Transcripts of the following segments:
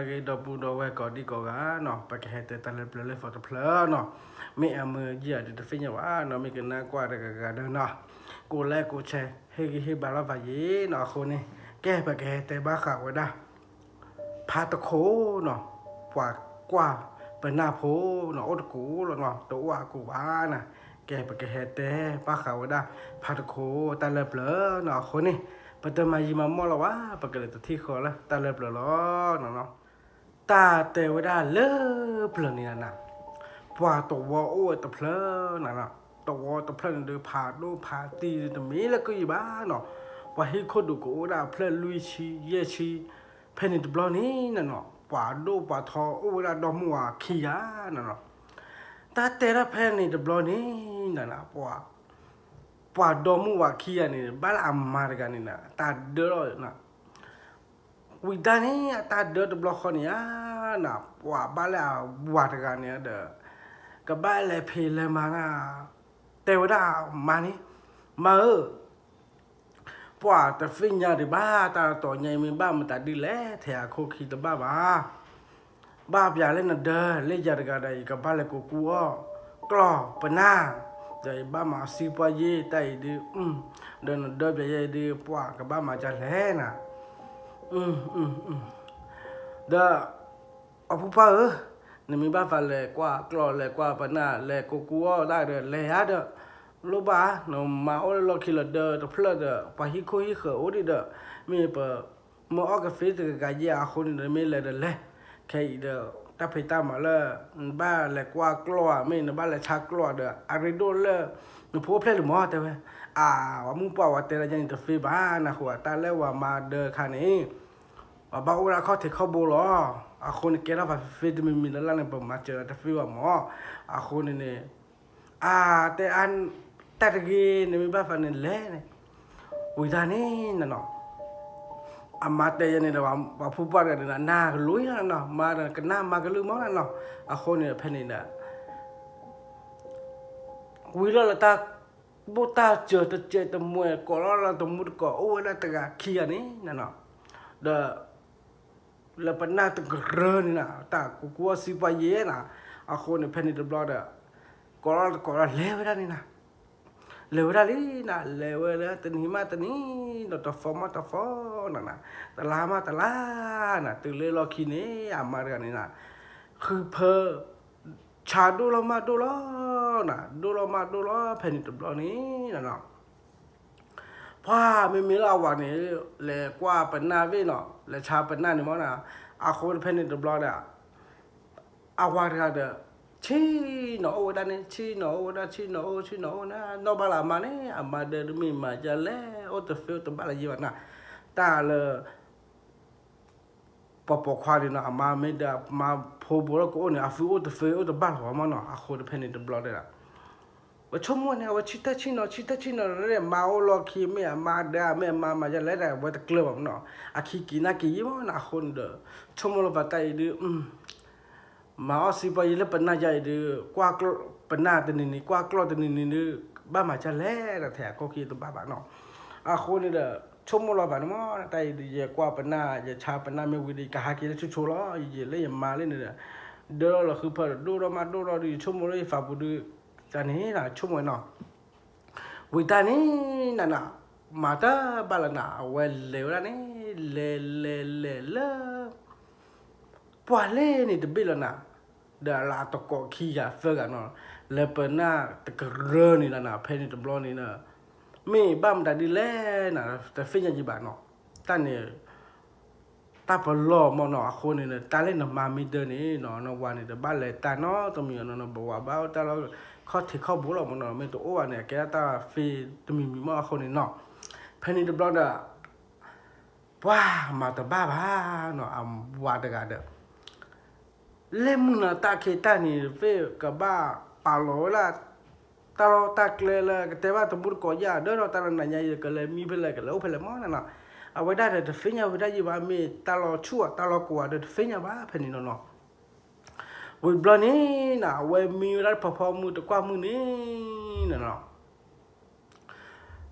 ဂ့ၤ ဒီပုၢ်ဒီဝဲၢ်ကိးဒံကိးဂၤနီၤ, ပကဟဲတဲတၢ်လၢပျၢၤလၢ form တဖျၢၣ်နီၤ, မ့ၢ်အမုာ်ယံာ်ဧါဒီးတသ့ၣ်ညါဘၣ်နီၤ, မ့ၢ်ကနၣ်ကွၢ်တဂၤဂၤဒီးနီၤ, ကိးlikeကိးshare ဟ့ၣ်ဂံၢ်ဟ့ၣ်ဘါလီၤပှၤယံာ်နီၤ, အဃိန့ၣ် ကဲပကဟဲတဲဘၣ်ဃးဝဲဒၣ် ဖါတခိၣ်နီၤ, ပှၤကွၢ်ပနၢ်ဖိနီၤ အိၣ်တကိးလီၤနီၤ, တအိၣ်အကိးဘၣ်နီၤ, ကဲပကဟဲတဲဘၣ်ဃးဝဲဒၣ် ဖါတခိၣ်တၢ်လၢပျၢၤနီၤ, အဃိန့ၣ် ပတမၤယံာ်မၤမီၢ်လီၤဘၣ်, ပကလဲၤတထံၣ်ဃီလၢတၢ်လၢပျၢၤလီၤ. တၢ်တဲဝဲဒၣ်လၢပျၢၤန့ၣ်နၤ, ပှၤတဝီအိၣ်ဝဲတဖျၢၣ်နၤ, တဝီတဖျၢၣ်န့ၣ်ဒီး ဖးဒိၣ်ဖးတံၢ်တမံၤလၢကယံၤဘၣ်နီၤ, ပှၤဟံၣ်ခိၣ်ဒူးကအိၣ်ဝဲဒၣ်အဖျၢၣ်လွံၢ်ဆံယဲၢ်ဆံ, ဖဲန့ၣ်တဘျီန့ၣ်နၤနီၤ, ပှၤဒိၣ်ပှၤထီအိၣ်ဝဲဒၣ်ဒီမါဝၤခံဂၤနၤနီၤ, တၢ်တဲဒၣ်ဖဲန့ၣ်တဘျီန့ၣ်နၤ, ပှၤဒီမါဝၤခံဂၤန့ၣ် ဘၣ်လၢအမါတဂၤန့ၣ်နၤ တၢ်ဒၢလီၤ ဝံၤတၢ်န့ၣ် အတၢ်ဒၢတဘျီဃီန့ၣ်ဧါနၤ, ပှၤဘၣ်လၢအဝၤတဂၤန့ၣ်ဒီး ကဘၣ်လဲၤဖံးလဲၤမၤနၤ, တဲဝဲဒၣ်မါန့ၣ်, မါဧၢ, ပှၤတသ့ၣ်ညါဒံးဘၣ်, တၢ်တတီၤညါအံၤမ့ၢ်ဘၣ်မတၤဒ်လဲၣ်, ထဲအခိၣ်ခံတဘၣ်ဘၣ် ဘၣ်ပျးလၢနဒၢလၢယၤတဂၤဒီး ယကဘၣ်လဲၤကိးကူအီၣ်ကျီၢ်ပနၢ်, ဒီးယဘၣ်မၤစံပှၢ်ယ့ၢ်တၢ်အံၤဒုး, ဒီးနဒၢပျးယဲအံၤဒုး ပှၤကဘၣ်မၤဒ်လဲၣ်နၤ, ဒီး အဖိခွါဧၢ, နမ့ၢ်ဘၣ်သးလဲၤကွၢ်ကျီၢ် လဲၤကွၢ်ပနၢ် လဲၤကိးကူအီၣ်တၢ်ဒီး လဲၤယၤဒီး လိၣ်ဘၣ် နမၤအိၣ်လၢလီၢ်ခံလီၤဒၢတဖျၢၣ်ဒီး ပှၤဟံၣ်ခိၣ်ဟံၣ်ဃၢၤအိၣ်ဒံးဒီး မ့ၢ်ပ မၢအီၣ်ကသ့တဂၤဂၤယဲၢ်အဃိန့ၣ်ဒီး မ့ၢ်လဲၤဒီးလဲၤ, ခဲအံၤဒီး တၢ်ဖံးတၢ်မၤလၢ နဘၣ်လဲၤကွၢ်ကျီၢ်ဧါ မ့ၢ် နဘၣ်လဲၤဆါကျီၢ်ဧါဒီး အရ့ဒိၣ်လၢ နဖိအိၣ်ဖျဲၣ်လံမၢ တဲဝဲ, အၢ ပှၤမုၣ်ပှၢ်ဝဲတဲဒ်န့ၣ်တသ့ဘၣ် နၢ်ဟူဧါ တၢ်လၢပှၤမၤဒၢတခါန့ၣ် ပှၤဘၣ်အိၣ်ဒၣ်ခီၣ်ထံးခီၣ်ဘိလီၤ, အဃိန့ၣ် ကဲထီၣ်ပှၤသ့တမံၤမံၤလၢ်လၢ်န့ၣ် ပမၤစၢၤတသ့ဘၣ်မၢ, အဃိန့ၣ်န့ၣ် အၢ တဲအါ တၢ်တဂ့ၤ နမ့ၢ်ဘၣ်သးန့ၣ်လဲၤန့ၣ်, ဝံၤတၢ်န့ၣ်နနီၤ, အမါတဲယဲန့ၣ်ဒီး ပှၤဖိပှၢ်တဂၤန့ၣ်ဒီး နၢ်ကလိၤနနီၤ, မါဒီးကနၣ်မါကလုၢ်မၢနနီၤ, အဃိန့ၣ်ဖဲန့ၣ်ဒီး ဝံၤလီၤလၢတၢ် ဘိၣ်တၢ်စၢၤတစဲးတမှဲၤ ကိးလီၤလၢတမူတကိး အိၣ်ဝဲဒၣ်တဂၤခံဂၤန့ၣ်နနီၤ, ဒီး လၢပနၢ်တကရၢန့ၣ်နၤ တၢ်ကူကူအီၣ်စံးပှၤယဲနၤ, အဃိန့ၣ်ဖဲန့ၣ်တဘျီဒီး ကိးလီၤတကိးလီၤလဲၤဝဲဒၣ်န့ၣ်နၤ, လဲၤဝဲဒၣ်လံနၤ, လဲၤဝဲလၢတနံၤမးတနံၤ ဒီးတသီမးတသီနၤနၤ, တလါမးတလါနၤ, တုၤလၢလီၢ်ခံန့ၣ် အမါတဂၤန့ၣ်နၤ ဃုဖၢ ဆါဒိၣ်လီၤမးဒိၣ်လီၤ နၤ, ဒိၣ်လီၤမးဒိၣ်လီၤ ဖဲန့ၣ်တဘျီန့ၣ်နၤ ပှၤမ့မ့ၢ်လၢအဝၤန့ၣ် လဲၤကွၢ်ပနၢ်ဘ့ၣ်နီၤ, လဲၤဆါပနၢ်န့ၣ်မၢနၤ, အဃိဖဲန့ၣ်တဘျီဒီး အဝၤတဂၤဒီး ဆ့ၣ်နီၤအိၣ်ဝဲဒၣ်န့ၣ် ဆ့ၣ်နီၤအိၣ်ဝဲဒၣ် ဆ့ၣ်နီၤအိၣ် ဆ့ၣ်နီၤအိၣ်န့ၣ် နီၢ်ဘၣ်လၢအမါန့ၣ် အမါဒၢတမ့ၢ်မၤဒ်လဲၣ် အိၣ်တသ့အိၣ်တဘၣ်လၢၤယံၤဘၣ်နၤ, တၢ်လၢ ပှၤပိာ်ခွါန့ၣ်နီၤ အမါမ့ၢ်ဒီးမါဖိဘိလၢကအိၣ်န့ၣ် အသုအိၣ်တသ့အိၣ်တဘၣ်လၢၤဘၣ်မၢနီၤ, အဃိတဖဲန့ၣ်တဘျီဒီး ပဆိကမိၣ်န့ၣ် အဝဲဆ့ၣ်တၢ်ဆ့ၣ်နီၤ ဆ့ၣ်တၢ်ဆ့ၣ်နီၤ မါအိၣ်လီၢ်ခံမ့ၢ်အမါဒၢ မ့ၢ်အမါမၤဒ်လဲၣ်ဒီး အဝဲတကျၢၤဘၣ်မၢနီၤ, အခံက့ၤနၢ်က့ၤယံၤမၢနီၤ, အဃိန့ၣ်ဒီး ဆိကမိၣ်လီၤပာ်တၢ်အံၤဒုး မၤအီၣ်စံးပှၤယဲလၢပနၢ်ယါအံၤဒုး ကွၢ်ကျီၢ်ပနၢ်တနံၤနံၤ ကွၢ်ကျီၢ်တနံၤနံၤဒုး ဘၣ်မၤဒ်လဲၣ်ဒီး ထဲအခိၣ်ခံတဘၣ်ဘၣ်နီၤ, အဃိန့ၣ်ဒီး ဆိကမိၣ်လီၤပာ်န့ၣ်မၢ တၢ်အံၤဒုး ယကွၢ်ပနၢ် ယဆါပနၢ်မ့ၢ်ဝံၤဒီး ယကဟးက့ၤလၢဆိဆိလီၤ ယယံာ်လၢယမါလၢန့ၣ်ဒီး ဒၢလီၤလၢဃုဖၢဒီး ဒိၣ်ထီၣ်မးဒိၣ်ထီၣ်ဒီး ယဆိကမိၣ်လၢယသးပူၤဒုး တၢ်န့ၣ်နၤ ဆိကမိၣ်နီၤ, ဝံၤတၢ်န့ၣ်နၤနၤ မၤတၢ်ဘၣ်လၢနၤ အဝဲလဲၤဝဲဒၣ်န့ၣ် လဲၤလဲၤလဲၤလၢ ပှၤလဲၤန့ၣ်တဘ့ၣ်လီၤနၤ, ဒီးလၢအတကိးခံဂၤသၢဂၤနီၤ, လၢပနၢ်တကရၢန့ၣ်လီၤနၤ ဖဲန့ၣ်တဘျီန့ၣ်ဒီး မ့ၢ်ဘၣ်မတၤဒ်လဲၣ်နၤ တသ့ၣ်ညါယံၤဘၣ်နီၤ, တၢ်န့ၣ် တၢ်ပလီၢ်မၢနီၤ အဃိန့ၣ် တၢ်လၢနမါမ့ၢ်ဒၢန့ၣ်နီၤ နဝၤန့ၣ် တဘၣ်လဲၤတၢ်နီတမံၤနီၤ နဘဝၤဘၣ်အိၣ်တၢ်လၢခီၣ်ထံးခီၣ်ဘိလီၤမၢနီၤ မ့ၢ်တအိၣ်ဘၣ်န့ၣ် အကဲဒၣ်တၢ်သ့တမံၤမံၤမၢအဃိန့ၣ်နီၤ, ဖဲန့ၣ်တဘျီဒီး ပှၤမၤတဘၣ်ဘၣ်နီၤ အဝၤတဂၤဒီး လၢမုၢ်နၤတၢ်ခံးတၢ်န့ၣ် သ့ၣ်ကဘၣ်ပာ်လီၤဝဲဒၣ် တၢ်လီၢ်တၢ်ကျဲလၢကတဲဘၣ်တမူတကိးယါ ဒီးဒီးတၢ်လၢနၤညါအံၤ ကလဲၤမံဖဲလဲၣ် ကလဲၤအိၣ်ဖဲလဲၣ်မၢနၤနီၤ, အဝဲဒၣ်ဒီးတသ့ၣ်ညါဝဲဒၣ်ယံၤဘၣ် မ့ၢ်တၢ်လီၤဆူၣ်ဧါ တၢ်လီၤကိးဧါဒီးတသ့ၣ်ညါဘၣ်ဖဲန့ၣ်နီၤနီၤ, ဝံၤဘျီန့ၣ်နၤ အဝဲမံဝဲဒၣ်တဖီဖီမုၢ်တကွၢ်မုၢ်န့ၣ် နနီၤ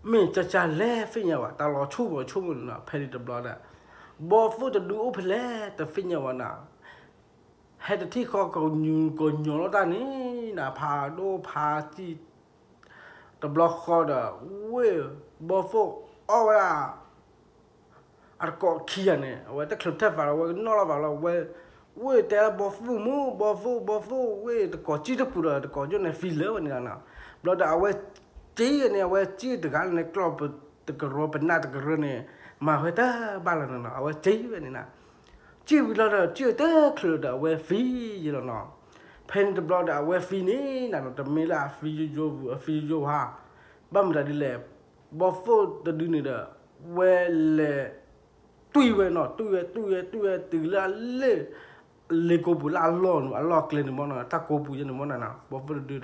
မ့ၢ်ကၢ်ကၢ်လဲၣ်သ့ၣ်ညါဘၣ် တၢ်လီၤဆိၣ်မုၢ်ဆိၣ်မုၢ်န့ၣ်နီၤ ဖဲန့ၣ်တဘျီဒီး ဘီၣ်သိၣ်တဒုအိၣ်ဖဲလဲၣ် တသ့ၣ်ညါဝဲနၤ, ဟဲတထံၣ်ဃီကညီၤကညီၤလီၤတၢ်န့ၣ်နၤ, ဖးဒိၣ်ဖးစံၣ် တဘျီဃီဒီး ဝ့ၢ်ဘီၣ်သိၣ်အီၣ်ဝဲဒၣ် အတကိးခံဂၤန့ၣ် အဝဲတချုးထဲးသးလီၤ ဝဲကနီၣ်လီၤသးလီၤ ဝဲ, ဝ့ၢ်တဲလၢဘီၣ်သိၣ်မူ ဘီၣ်သိၣ် ဘီၣ်သိၣ် ဝ့ၢ်တကိးစံၣ်တပူၤဒီး တကိးကၠိန့ၣ်သံလၢဝဲန့ၣ်လီၤနၤ. ဘျီဒီးအဝဲစံၣ်န့ၣ် အဝဲစံၣ်တဂၤလၢန့ၣ် ကျီၢ်တကရၢ ပနၢ်တကရၢန့ၣ် မၤဝဲတဘၣ်လၢၤနီၤနီၤ အဝဲစံၣ်ဝဲန့ၣ်နၤ. စံၣ်ဝံၤလီၤဒီး စံၣ်တချုးဒီး အဝဲသံယံၤလီၤနီၤ. ဖဲန့ၣ်တဘျီဒီး အဝဲသံန့ၣ်နၤနီၤ တမ့ၢ်လၢအသံယိယိပူၤ အသံယိယိဧါ, ဘၣ်မတၤဒ်လဲၣ်, ဘီၣ်သိၣ်တဒုန့ၣ်ဒီး ဝဲလဲၤ တွံၢ်ဝဲနီၤ တွံၢ်ဝဲ တွံၢ်ဝဲ တွံၢ်ဝဲ တုၤလၢအလ့ၣ် လ့ကိပူၤလၢအလီၢ်န့ၣ် အလီၢ်ကျဲန့ၣ်မ့ၢ်နီၤ တၢ်ကိပူၤယဲန့ၣ်မ့ၢ်နီၤ ဘီၣ်သိၣ်တဒုဒီး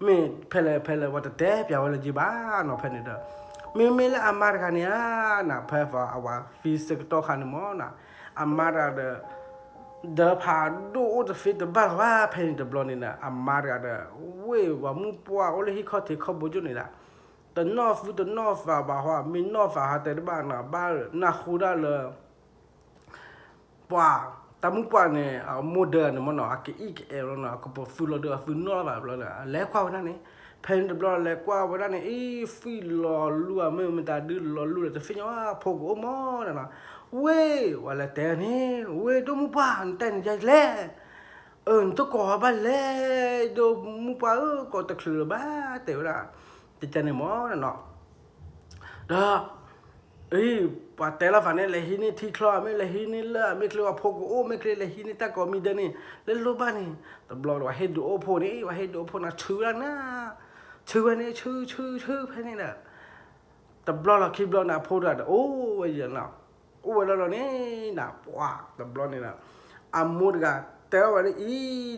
မ့ၢ်ဖဲလဲၣ်ဖဲလဲၣ် ပှၤတတဲပျးဝဲလၢၤဘၣ်နီၤ ဖဲန့ၣ်ဒီး မ့မ့ၢ်လၢအမါတဂၤန့ၣ်ဧါနၤ ဖဲအဝဲသံဆၢကတီၢ်ခါန့ၣ်မ့ၢ်နီၤ အမါတဂၤဒီး ဒီးဖးဒိၣ်အိၣ်တသ့တဘၣ်လၢၤဘၣ် ဖဲန့ၣ်တဘျီန့ၣ်ဒီး အမါတဂၤဒီး ဝ့ၢ်ပှၤမုၣ်ပှၢ်အိၣ်လၢဟံၣ်ခီၣ်ထံးခီၣ်ဘိကၠိန့ၣ်ဒီး တနီၣ်သူတနီၣ်သးဘၣ်ဟီ မ့ၢ်နီၣ်သးဟးတဲတဘၣ်နၤ ဘၣ်နၢ်ဟူဒၣ်လၢ ပှၤ တၢ်မုၣ်ပှၢ်န့ၣ် အမိၢ်ဒၢန့ၣ်မ့ၢ်နီၤ အကအံၣ်ကအဲလီၤနီၤ အကပီၤသူလီၤဒီးအသူနီၣ်လီၤဘၣ်ဘျီဒီး လဲၤကွၢ်ဝဲဒၣ်န့ၣ် ဖဲန့ၣ်တဘျီလဲၤကွၢ်ဝဲဒၣ်န့ၣ် အံၤ သံလီၤလူၤဧါ မ့ၢ်မတၤဒုလီၤလူၤလဲၣ် တသ့ၣ်ညါဝဲ ဖိကအိၣ်မ့ၢ်နီၤနီၤ ဝ့ၢ် ဝဲလဲၤတဲန့ၣ် ဝ့ၢ်ဒိၣ်မုၣ်ပှၢ် နတဲန့ၣ်ယလဲၣ် အၢ နတကိးဘၣ်လဲၣ် ဒိၣ်မုၣ်ပှၢ်ဧၢ ကိးတချုးလၢၤဘၣ် တဲဝဲဒၣ် တကဲန့ၣ်မ့ၢ်နီၤနီၤ ဒီး အံၤ ပှၤတဲလီၤသးန့ၣ် လဲၤဟံးန့ၢ်ထံချီ မ့ၢ်လဲၤဟံးန့ၢ်လၢ မ့ၢ်ချ့ပှၤဖိကအိၣ် မ့ၢ်ချ့လဲၤဟံးန့ၢ်တၢ်ကိးမံၤဒဲးန့ၣ် လၢလိၣ်ဘၣ်န့ၣ် တဘျီဒီး ပှၤဟ့ၣ်ဒုးအိၣ်ဖိန့ၣ် ပှၤဟ့ၣ်ဒုးအိၣ်ဖိန့ၣ် ဆူဝဲဒၣ်နၤ ဆူဝဲန့ၣ် ဆူ ဆူ ဆူ ဖဲန့ၣ်ဒီး တဘျီလီၤခံဘျီန့ၣ် အဖိတဂၤဒီး အိၣ်ဝဲယဲနီၤ အိၣ်ဝဲလီၤလီၤန့ၣ်နၤ ပှၤတဘျီန့ၣ်ဒီး အမိၢ်တဂၤ တဲထီၣ်ဝဲလၢအံၤဒီး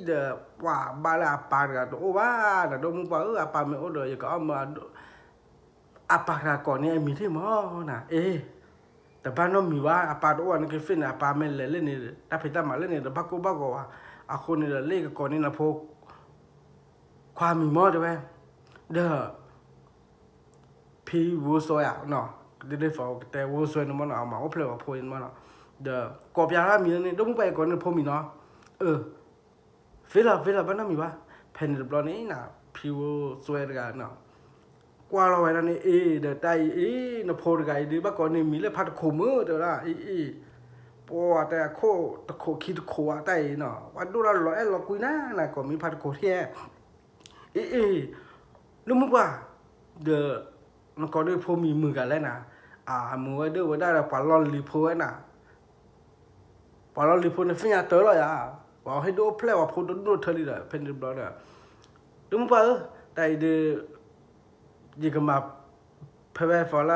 ပှၤဘၣ်လၢအပၢ်တဂၤတအိၣ်ဘၣ်ဒီး ဒိၣ်မုၣ်ပှၢ်ဧၢ အပၢ်မ့ၢ်အိၣ်ဒီး ယကအီၣ်မၤ အပၢ်တဂၤကိးန့ၢ်အမံၤထံၣ်မ့ၢ်နၤ အ့ တဘၣ်နီတမံၤဘၣ် အပၢ်တအိၣ်ဘၣ်န့ၣ်ကသ့ၣ်န့ၣ် အပၢ်မ့ၢ်လဲၤလၢန့ၣ် တၢ်ဖံးတၢ်မၤလၢန့ၣ် တဘၣ်ကိၢ်ဘၣ်ဂီၤဘၣ် အဃိန့ၣ်ဒီး လၢကကိးန့ၢ်နဖိခွါမံၤမ့ၢ်တဲဝဲ ဒီး ဖံဝိစွဲဧါနီၤ ကဒ်သိးကတဲဝိစွဲန့ၣ်မ့ၢ်နီၤ အမၤအိၣ်ဖျဲၣ်ဝဲဖိန့ၣ်မ့ၢ်နီၤ ဒီးကိးပျးထီၣ်မံၤလၢန့ၣ် ဒိၣ်မုၣ်ပှၢ်အံၤကိးန့ၢ်နဖိမံၤနီၤ အၢ သ့လီၤသ့လီၤ ဘၣ်နီတမံၤဘၣ် ဖဲန့ၣ်တဘျီန့ၣ်နၤ ဖံဝိစွဲတဂၤနီၤ ကွၢ်လီၤဝဲဒၣ်န့ၣ် အ့ ဒီးတၢ်အံၤအ့ နဖိတဂၤအံၤဒုး ဘၣ်ကိးန့ၢ်မံၤလၢဖါတခိးမုၣ် တဲဝဲဒၣ် အ့ အ့ ပှၤတဲအခိၣ်တခိးခံတခိးဧါ တၢ်အံၤနီၤ ပှၤဒိၣ်တၢ်လီၤအဲၣ်လီၤကွံနၤ နကိးမံၤဖါတခိးထဲ အ့ အ့ ဒိၣ်မုၣ်ပှၢ် ဒီး နကိးဒုးဖိမံၤမုာ်ဂၤလဲၣ်နၤ အမုာ်ဝဲဒၣ်ဝဲဒၣ်ဒီး ပှၤလီၢ်လံၤဖိဝဲနၤ ပှၤလီၢ်လံၤဖိန့ၣ် သ့ၣ်ညါတၢ်လီၤယၤ ပှၤဟ့ၣ်ဒိၣ်အိၣ်ဖျဲၣ်ပှၤဖိတဒိၣ်ထၢလံဒီး ဖဲန့ၣ်တဘျီဒီး ဒိၣ်မုၣ်ပှၢ်ဧၢ တၢ်အံၤဒုး ယကမၤ ဖဲဝဲသီလၢ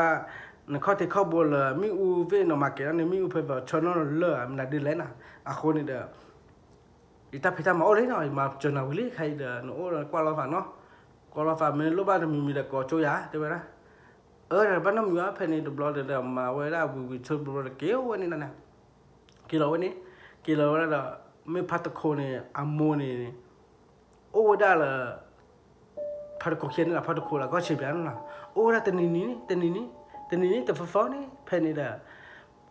နခီၣ်ထံးခီၣ်ဘိလၢ မ့ၣ်အူသ့ၣ်နီၤ မၤကဲၤလီၤန့ၣ် မ့ၣ်အူဖဲသီဆၢနီၣ်လၢ မနုၤဒ်လဲၣ်နၤ အဃိန့ၣ်ဒီး ယတၢ်ဖံးတၢ်မၤအိၣ်လံနီၤ ယမၤစၢၤနၤဝံၤလံ ခဲအံၤဒီး နအိၣ်ဒီးကွၢ်လီၤသးနီၤ ကွၢ်လီၤသးမ့ၢ်လိၣ်ဘၣ်တမံၤမံၤဒီးကိးကၠိယၤ တဲဝဲဒၣ် အၢ ဘၣ်နီတမံၤဘၣ် ဖဲန့ၣ်တဘျီဒီး မၤဝဲဒၣ်ဝံၤဝံၤဆၢဘျီဒီးက့ၤအိၣ်ဝဲန့ၣ်နၤ က့ၤလီၤဝဲန့ၣ် က့ၤလီၤဝဲဒၣ်ဒီး မ့ၢ်ဖါတခိးန့ၣ် အမိၢ်န့ၣ် အိၣ်ဝဲဒၣ်လၢ ဖါတခိးခံန့ၣ်လီၤ ဖါတခိးလၢကီၢ်ဆံးပျးန့ၣ်လီၤ အိၣ်ဝဲဒၣ်တနံၤနံၤန့ၣ် တနံၤနံၤ တနံၤနံၤတသီသီန့ၣ် ဖဲန့ၣ်ဒီး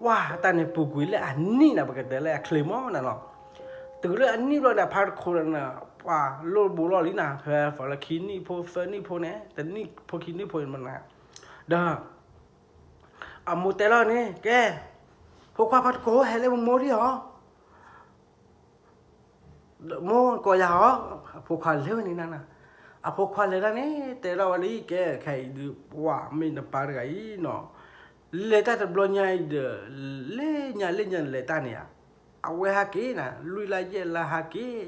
ပှၤတၢ်န့ၣ်ပူၤကွံာ်လၢအနံၣ်နၤ ပကတဲလၢအချ့မ့ၢ်နၤလီၤ တုၤလၢအနံၣ်ဘျီန့ၣ် ဖါတခိးန့ၣ် ပှၤလိၣ်ဘိလီၤလံနၤ ဖဲသီလၢခံနံၣ်ဖိသၢနံၣ်ဖိန့ၣ် တနံၣ်ဖိခံနံၣ်ဖိန့ၣ်မ့ၢ်နၤ ဒီး အမိၢ်တဲလီၤန့ၣ် ကဲ ဖိခွါဖါတခိးဟဲလၢမိၢ်ဒံးဧါ မိၢ်ကိးယၤဧါ အဖိခွါလဲၤဝဲန့ၣ်နၤနၤ အဖိခွါလဲၤဒၣ်န့ၣ် တဲထီၣ်ဝဲလၢ ကဲ ခဲအံၤဒုး ပှၤမ့ၢ်နပၢ်တဂၤအံၤနီၤ လဲၤတၢ်တဘျီညါအံၤဒီး လၢညါလၢညါလဲၤတၢ်န့ၣ်ဧါ အဝဲဟးက့ၤနၤ လွံၢ်လါယဲၢ်လါဟးက့ၤအံၤ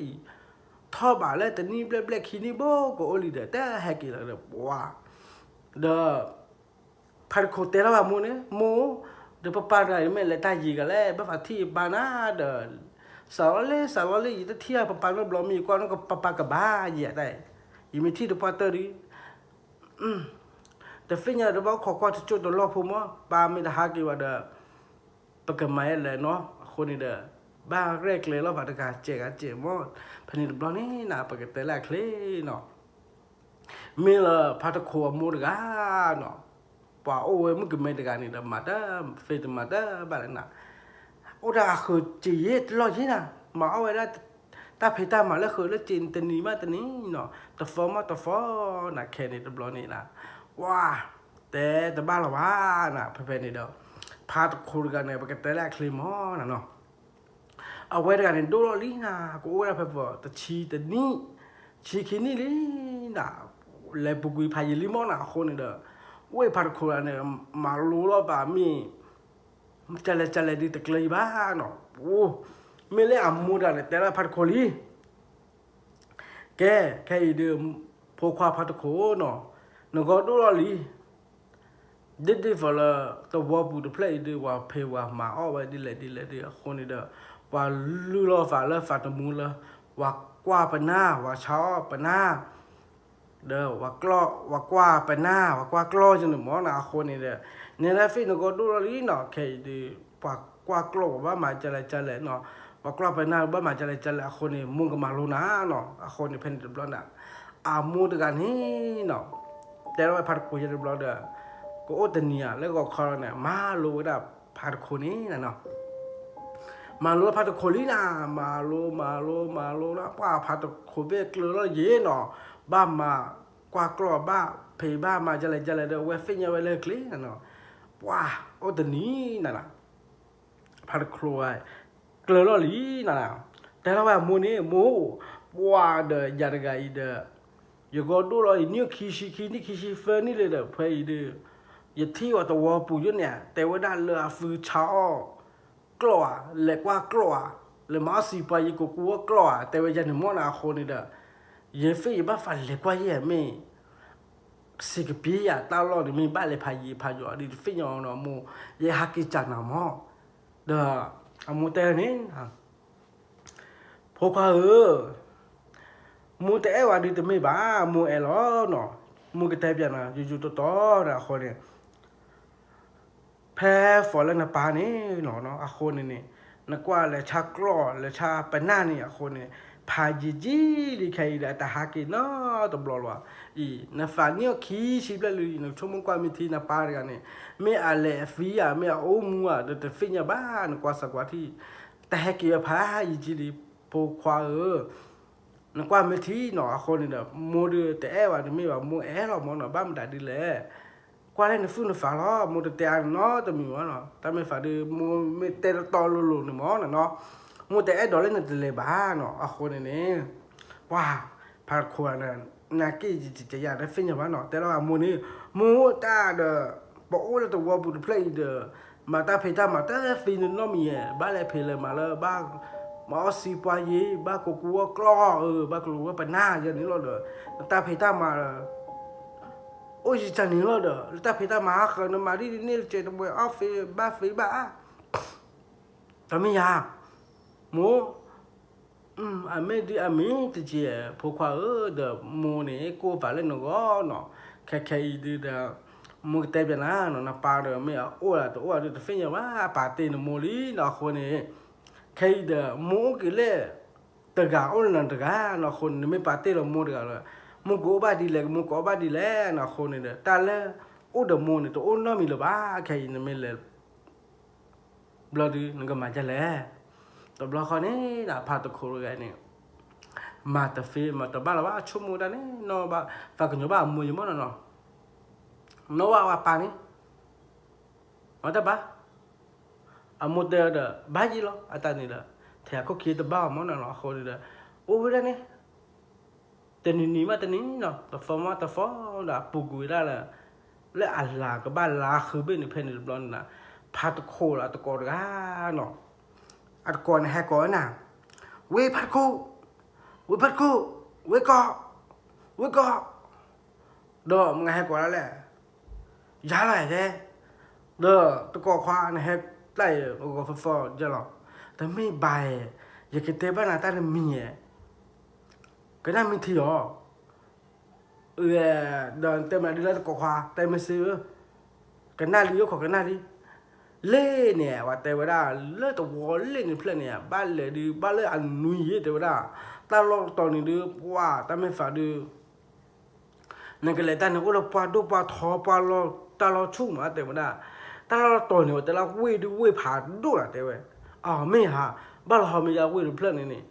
ထီၣ်ဘးလၢတနံၣ်ဘျဲၣ်ဘျဲၣ်ခံနံၣ်ဘိကအိၣ်လံဒီး တဟဲက့ၤလီၤဒီး ပှၤ ဒီး ဖါတခိးတဲထီၣ်ဘၣ်မိၢ်န့ၣ် မိၢ် ဒီးပပၢ်တဂၤအံၤမ့ၢ်လဲၤတၢ်ယံၤဂၤလဲၣ် ဘၣ်သးထံၣ်ယပၢ်နၤဒီး စးလီၤလံ စးလီၤလံ ယတထံၣ်ပပၢ်နီတဘျီ မ့ၢ်ယကွၢ်နီၢ်ကပၢ်ကဘၣ်ယဲၢ်တၢ်အံၤ ယမ့ၢ်ထံၣ်တပှၢ်တၢၢ်ဒီး တသ့ၣ်ညါဒီးဘၣ်အိၣ်ခိးကွၢ်တစိၢ်တလီၢ်ဖိမး ပၢ်မ့ၢ်တဟးက့ၤဘၣ်ဒီး ပကမၤယဲလဲၣ်နီၤ အဃိန့ၣ်ဒီး ဘၣ်ရဲၣ်ကျဲၤလီၤပာ်တဂၤစဲးဂၤစဲးမး ဖဲန့ၣ်တဘျီန့ၣ်နၤ ပကတဲလၢအချ့နီၤ မ့ၢ်လၢဖါတခိးအမိၢ်တဂၤနီၤ ပှၤအိၣ်ဝဲမုၣ်ကမဲတဂၤန့ၣ်ဒီး မၤတၢ်သ့တမၤတၢ်ဘၣ်လၢနၤ အိၣ်ဒၣ်အဃုာ်စ့ၢ်ယ့ၣ်တလီၢ်ယ့ၣ်နၤ, မၤအီၣ်ဝဲဒၣ် တၢ်ဖံးတၢ်မၤလၢဃုာ်လၢစ့ၢ်တနံၤဘၣ်တနံၤနီၤ, တဖီမးတဖီနၤ, ခဲန့ၣ်တဘျီန့ၣ်နၤ, ပှၤ တဲတဘၣ်လီၤဘၣ်နၤ, ဖဲဖဲန့ၣ်ဒီး ဖါတခိၣ်တဂၤန့ၣ် ပကတဲလၢအချ့မးနၤနီၤ, အဝဲတဂၤန့ၣ် ဒိၣ်လီၤလံနၤ, ကအိၣ်ဝဲဒၣ်ဖဲပတဆံတနံၣ်, ဆံခံနံၣ်လံနၤ, လဲၤပူၤကွံာ်ဖးယံာ်လံမးနၤ, အဃိန့ၣ်ဒီး ဝဲဖါတခိၣ်တဂၤန့ၣ် မၤလိလီၤပာ်မ့ၢ် ကလဲၤကလဲၤဒုးတကျၢၤအံၤဘၣ်နီၤ, အိ မ့ၢ်လၢအမိၢ်တဂၤန့ၣ် တဲလၢဖါတခိၣ်လံ, ကဲ ခဲအံၤဒုး ဖိခွါဖါတခိၣ်နီၤ, နဂီၢ်ဒိၣ်လီၤလံ, ဒ်ဒ်သိးလၢ သဝီပူၤတဖျၢၣ်အံၤဒုး ပှၤဖံးပှၤမၤအီၣ်ဝဲဒ်လဲၣ်ဒ်လဲၣ်ဒုး အဃိန့ၣ်ဒီး ပှၤလုၢ်လီၤသးလၢသးသမူလၢ ပှၤကွၢ်ပနၢ် ပှၤဆါအီၣ်ပနၢ် ဒီး ပှၤကွၢ်ပနၢ် ပှၤကွၢ်ကျီၢ်ယန့ၣ်မးနီၤ, အဃိန့ၣ်ဒီး နဲဒၣ်ဖံးနဂီၢ်ဒိၣ်လီၤလံနီၤ, ခဲအံၤဒုး ပှၤကွၢ်ကျီၢ်ပှၤဘၣ်မၤကလဲၣ်ကလဲၣ်နီၤ, ပှၤကွၢ်ပနၢ်ဘၣ်မၤကလဲၣ်ကလဲၣ် အဃိန့ၣ် မိၢ်ကမၤလိနၤနီၤ, အဃိန့ၣ်ဖဲန့ၣ်တဘျီန့ၣ် အမိၢ်တဂၤန့ၣ်နီၤ တဲထီၣ်ဝဲဖါတခိၣ်ယဲတဘျီဒီး ကအိၣ်တနံၤဧါ လၢဂီၤခီန့ၣ် မၤလိဝဲဒၣ်ဖါတခိၣ်န့ၣ်နၤနီၤ, မၤလိဖါတခိၣ်လံနၤ, မၤလိ မၤလိ မၤလိလီၤ ပှၤဖါတခိၣ်ဘ့ၣ်ကျၢၤလီၤယ့ၣ်နီၤ, ဘၣ်မၤကွၢ်ကျီၢ် ဘၣ်ဖံးဘၣ်မၤကလဲၣ်ကလဲၣ်ဒီး အဝဲသ့ၣ်ညါဝဲလၢကျဲနၤနီၤ, ပှၤအိၣ်တနံၤနၤနီၤ ဖါတခိၣ်ဝဲ ကျၢၤလီၤလံနၤ, တဲထီၣ်ဝဲအမိၢ်န့ၣ် မိၢ် ပှၤဒီးယၤတဂၤအံၤဒီး ယဂီၢ်ဒိၣ်လီၤအံၤ နံၣ်ခံဆံခံ နံၣ်ခံဆံသၢနံၣ်လံဒီး ဖဲအံၤဒီး ယထံၣ်အီၤသဝီပူၤယိၣ်န့ၣ် တဲဝဲဒၣ်လၢအသုဆါအီၣ်ကျီၢ်ဧါ, လဲၤကွၢ်ကျီၢ်ဧါ, လဲၤမၤအီၣ်စံးပှၤယကိးကူအီၣ်ကျီၢ်ဧါ, တဲဝဲယၤန့ၣ်မးနၤ, အဃိန့ၣ်ဒီး ယသ့ၣ်ယဘၣ်သးလဲၤကွၢ်ယဲၢ်မ့ၢ် စံးကပ့ၤယၤတၢ်လီၢ်န့ၣ် မ့ၢ်ဘၣ်လဲၤဖးယံၤဖးယိာ်ဒ်တသ့ၣ်ညါနီၤ, မိၢ် ယဟးက့ၤစၢ်နၤမး, ဒီးအမိၢ်တဲန့ၣ် ဖိခွါဧၢ, မိၢ်တအဲၣ်ဝဲဒုးတမ့ၢ်ဘၣ်, မိၢ်အဲၣ်လီၤနီၤ, မိၢ်ကတဲပျးနၤ ယူၤယူၤတီတီဒီး အဃိန့ၣ် ဖဲသိးလၢနပၢ်န့ၣ်လီၤ အဃိန့ၣ်န့ၣ် နကွၢ်လဲၤဆါကျီၢ် လဲၤဆါပနၢ်န့ၣ် အဃိန့ၣ် ဖးယံာ်ကံလံခဲအံၤဒီး အတဟးက့ၤနီတဘျီလီၤ. အံၤ နသးနံၣ်အိၣ်ခံဆံဘျဲၣ်လံ နဆိကမိၣ်ကွၢ်မ့ၢ်ထံနပၢ်တဂၤန့ၣ် မ့ၢ်အလဲၤအသံဧါ မ့ၢ်အအိၣ်မူဧါ ဒီးတသ့ၣ်ညါဘၣ် နကွၢ်စၢၤကွၢ်ထံၣ် တဟဲက့ၤဝဲဖးယံာ်ကံလံ ဖိခွါဧၢ နကွၢ်မ့ၢ်ထံနီၤ အဃိန့ၣ်ဒီး မိၢ်ဒုးတအဲၣ်ဝဲတမ့ၢ်ဘၣ် မိၢ်အဲၣ်လီၤမၢ်နီၤ ဘၣ်မတၤဒ်လဲၣ် ကွၢ်လၢနသူၣ်နသးလီၤ မိၢ်တတဲအါနနီတမံၤမၢ်နီၤ တၢ်မ့ၢ်သးဒုး မိၢ်မ့ၢ်တဲတတီလိၤလိၤန့ၣ်မၢ်နီၤ မိၢ်တအဲၣ်ဒိးလၢနတလဲၤဘၣ်နီၤ အဃိန့ၣ်န့ၣ် ပှၤ ဖးတခိၣ်န့ၣ် နာ်က့ၢ်ယယၤတသ့ၣ်ညါဘၣ်နီၤ တဲလီၤအမိၢ်န့ၣ် မိၢ်တၢ်ဒီး ပအိၣ်လၢသဝီပူၤတဖျၢၣ်အံၤဒီး မၤတၢ်ဖံးတၢ်မၤတသ့နီတမံၤဧါ ဘၣ်လဲၤဖံးလဲၤမၤလၢ ဘၣ်မၤအီၣ်စံးပှၤယ့ၤ ဘၣ်ကိးကူအီၣ်ကျီၢ်ဧၢ ဘၣ်ကလူၤဝဲပနၢ်ယဲန့ၣ်လီၤဒီး နတၢ်ဖံးတၢ်မၤ အိၣ်ယံာ်တနံၤလီၤဒီး လၢတၢ်ဖံးတၢ်မၤဟးဃၢၤ နမၤဒ်န့ၣ်တကဲးတမှဲၤအီၣ်သ့ဘၣ်သ့ဘၣ်ဧါ တမ့ၢ်ယၤ မိၢ် အမ့ၢ်ဒ်အမ့ၢ်တက့ၢ် ဖိခွါဧၢ ဒီးမိၢ်န့ၣ် ကိးပာ်လၢနဂီၢ်နီၤ ခဲခဲအံၤဒုးဒီး မိၢ်ကတဲပျးနၤနီၤ နပၢ်ဒီးမ့ၢ်အအိၣ်ဒၣ်တအိၣ်ဒၣ်ဒုးတသ့ၣ်ညါဘၣ် ပာ်တ့ၢ်နမိၢ်လံနီၤ အဃိန့ၣ် ခဲအံၤဒီး မိၢ်အိၣ်က့ၤလၢ တဂၤအိၣ်လၢနတဂၤနီၤ အဃိန့ၣ် နမ့ၢ်ပာ်တ့ၢ်လီၤမိၢ်တဂၤလၢ မိၢ်ကအိၣ်ဘၣ်ဒ်လဲၣ် မိၢ်ကအီၣ်ဘၣ်ဒ်လဲၣ်နီၤ အဃိန့ၣ်ဒီး တၢ်လၢအိၣ်ဒီးမိၢ်န့ၣ် တအိၣ်နီတမံၤလၢၤဘၣ် ခဲအံၤနမ့ၢ်လဲၤ ဘျီဒုး နကမၤဒ်လဲၣ်. တဘျီဃီန့ၣ် ဖါတခိၣ်တဂၤန့ၣ် မၤတသ့ မၤတဘၣ်လၢၤဘၣ် ဆိကမိၣ်ဒၣ်န့ၣ် နီၢ်ဘၣ် သးကညီၤဘၣ်အမိၢ်ယမီၢ်နီၤနီၤ နီၢ်ဘၣ်ဝဲပၢ်န့ၣ် မၤတဘၣ် အမိၢ်တဲဒီး ဘၣ်ယံၤလီၤ အတၢ်န့ၣ်ဒီး ထဲအခိၣ်ခံတဘၣ်အီၤမီၢ်နီၤနီၤ အဃိန့ၣ်ဒီး အိၣ်ဝဲဒၣ်န့ၣ် တနံၤနံၤမးတနံၤနီၤ တသီမးတသီဒီး အပူၤကွံာ်ဝဲဒၣ်လၢ လၢအလၤကဘၣ်လါဃုဘ့ၣ်န့ၣ် ဖဲန့ၣ်တဘျီန့ၣ် ဖါတခိၣ်လၢအတကိးတဂၤနီၤ အတကိးန့ၣ်ဟဲကိးဝဲနၤ ဝ့ၢ်ဖါတခိၣ် ဝ့ၢ်ဖါတခိၣ် ဝ့ၢ်ကီၢ် ဝ့ၢ်ကီၢ် ဒီးမ့ၢ်ဟဲကိးဒၣ်လဲၣ် ယၤလီၤဧဲ ဒီးတကိးခွါနဟဲတၢ်အံၤအဂီၤဖီဖီယလီၤ တမ့ၢ်ဘၣ်ဧဲ ယကတဲဘၣ်နၤတၢ်တမံၤဧဲ ကနၣ်မ့ၢ်ထံအီၤ ဒီးတဲမနုၤဒ်လဲၣ်တကိးခွါ တဲမ့ၢ်စ့ဧၢ ကနၣ်လံယိၣ်ခီကနၣ်လံ လ့ၣ်န့ၣ် ပှၤတဲဝဲဒၣ် လၢသဝီလ့ၣ်န့ၣ်ဖျၢၣ်န့ၣ် ဘၣ်လဲၤဒုး ဘၣ်လၢအနွံယ့ၣ်တဲဝဲဒၣ် တၢ်လီၢ်တတီၤန့ၣ်ဒုး ပှၤတၢ်မ့ၢ်သးဒုး နကလဲၤတၢ်န့ၣ် အိၣ်လၢပှၢ်ဒိၣ်ပှၢ်ထီ ပှၢ်လီၢ်တၢ်လီၢ်ဆူၣ်မးတဲဝဲဒၣ် တၢ်လီၢ်တတီၤန့ၣ် ပှၤတဲလၢဝ့ၢ်ဒုးဝ့ၢ်ဖးဒိၣ်နၤတဲဝဲ အမ့ၢ်ဧါ, ဘၣ်လီၤဟီမ့ၢ်ယါဝ့ၢ်တဖျၢၣ်န့ၣ်န့ၣ်,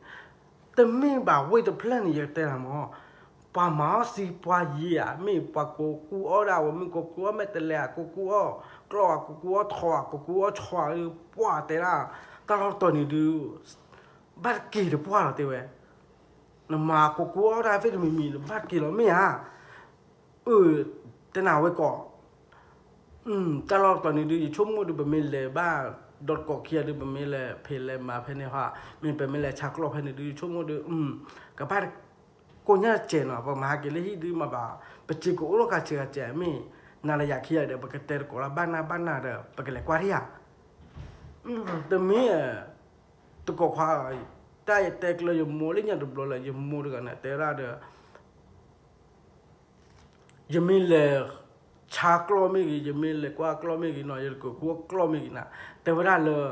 တမ့ၢ်ဘၣ်ဝ့ၢ်တဖျၢၣ်န့ၣ် ယကတဲနၤမၢ်, ပှၤမၤအီၣ်စံပှၤယံၤဧါ, မ့ၢ်ပှၤကိးကူအီၣ်ဒၣ်ဝဲ မ့ၢ်ကိးကူအီၣ်မဲာ်တဲးလဲးဧါ, ကိးကူအီၣ်ကျီၢ်ဧါ, ကိးကူအီၣ်ထီဧါ, ကိးကူအီၣ်ဆီဧါ, ပှၤတဲဒၣ်, တၢ်လီၢ်တတီၤန့ၣ်ဒုး ဘၣ်တက့ၤတပှၢ်လီၤတဲဝဲ, နမၤကိးကူအီၣ်တၢ်သ့ၣ်တမံၤမံၤ နဘၣ်တက့ၤလီၤမ့ၢ်ဧါ, အၢ တဲနၤဝဲကီး တၢ်လီၢ်တတီၤန့ၣ်ဒုး ယဆိကမိၣ်ဒုး ပမ့ၢ်လဲၤဘၣ် ဒီးတကိးခံဂၤဒုး ပမ့ၢ်လဲၤဖံးလဲၤမၤဖဲန့ၣ်ဟါ, မ့ၢ်ပမ့ၢ်လဲၤဆါကျီၢ်ဖဲန့ၣ်ဒုး ယဆိကမိၣ်ဒုး ကဘၣ်ကိညါတစဲးနီၤ, ပမၤဟးက့ၤလၢဟံၣ်ဒုးမးဘၣ်, ပစ့းကအိၣ်လီၤခါစ့းခါစဲး မ့ၢ် နၤလၢယၤခံဂၤဒီး ပကတဲတကိးလၢဘၣ်နၢ်ဘၣ်နၢ်ဒီး ပကလဲၤကွၢ်ထံၣ်ဧါ, တမ့ၢ် တကိးခွါ, တၢ်ယတဲကျၢၤယမိၢ်လၢညါတဘျီလၢ ယမိၢ်တဂၤန့ၣ် တဲဝဲဒၣ်ဒီး ယမ့ၢ်လဲၤဆါကျီၢ်မ့ၢ်ဂ့ၤ, ယမ့ၢ်လဲၤကွၢ်ကျီၢ်မ့ၢ်ဂ့ၤနီၤ, ယကကူအီၣ်ကျီၢ်မ့ၢ်ဂ့ၤနၤ, တဲဝဲဒၣ်လၢ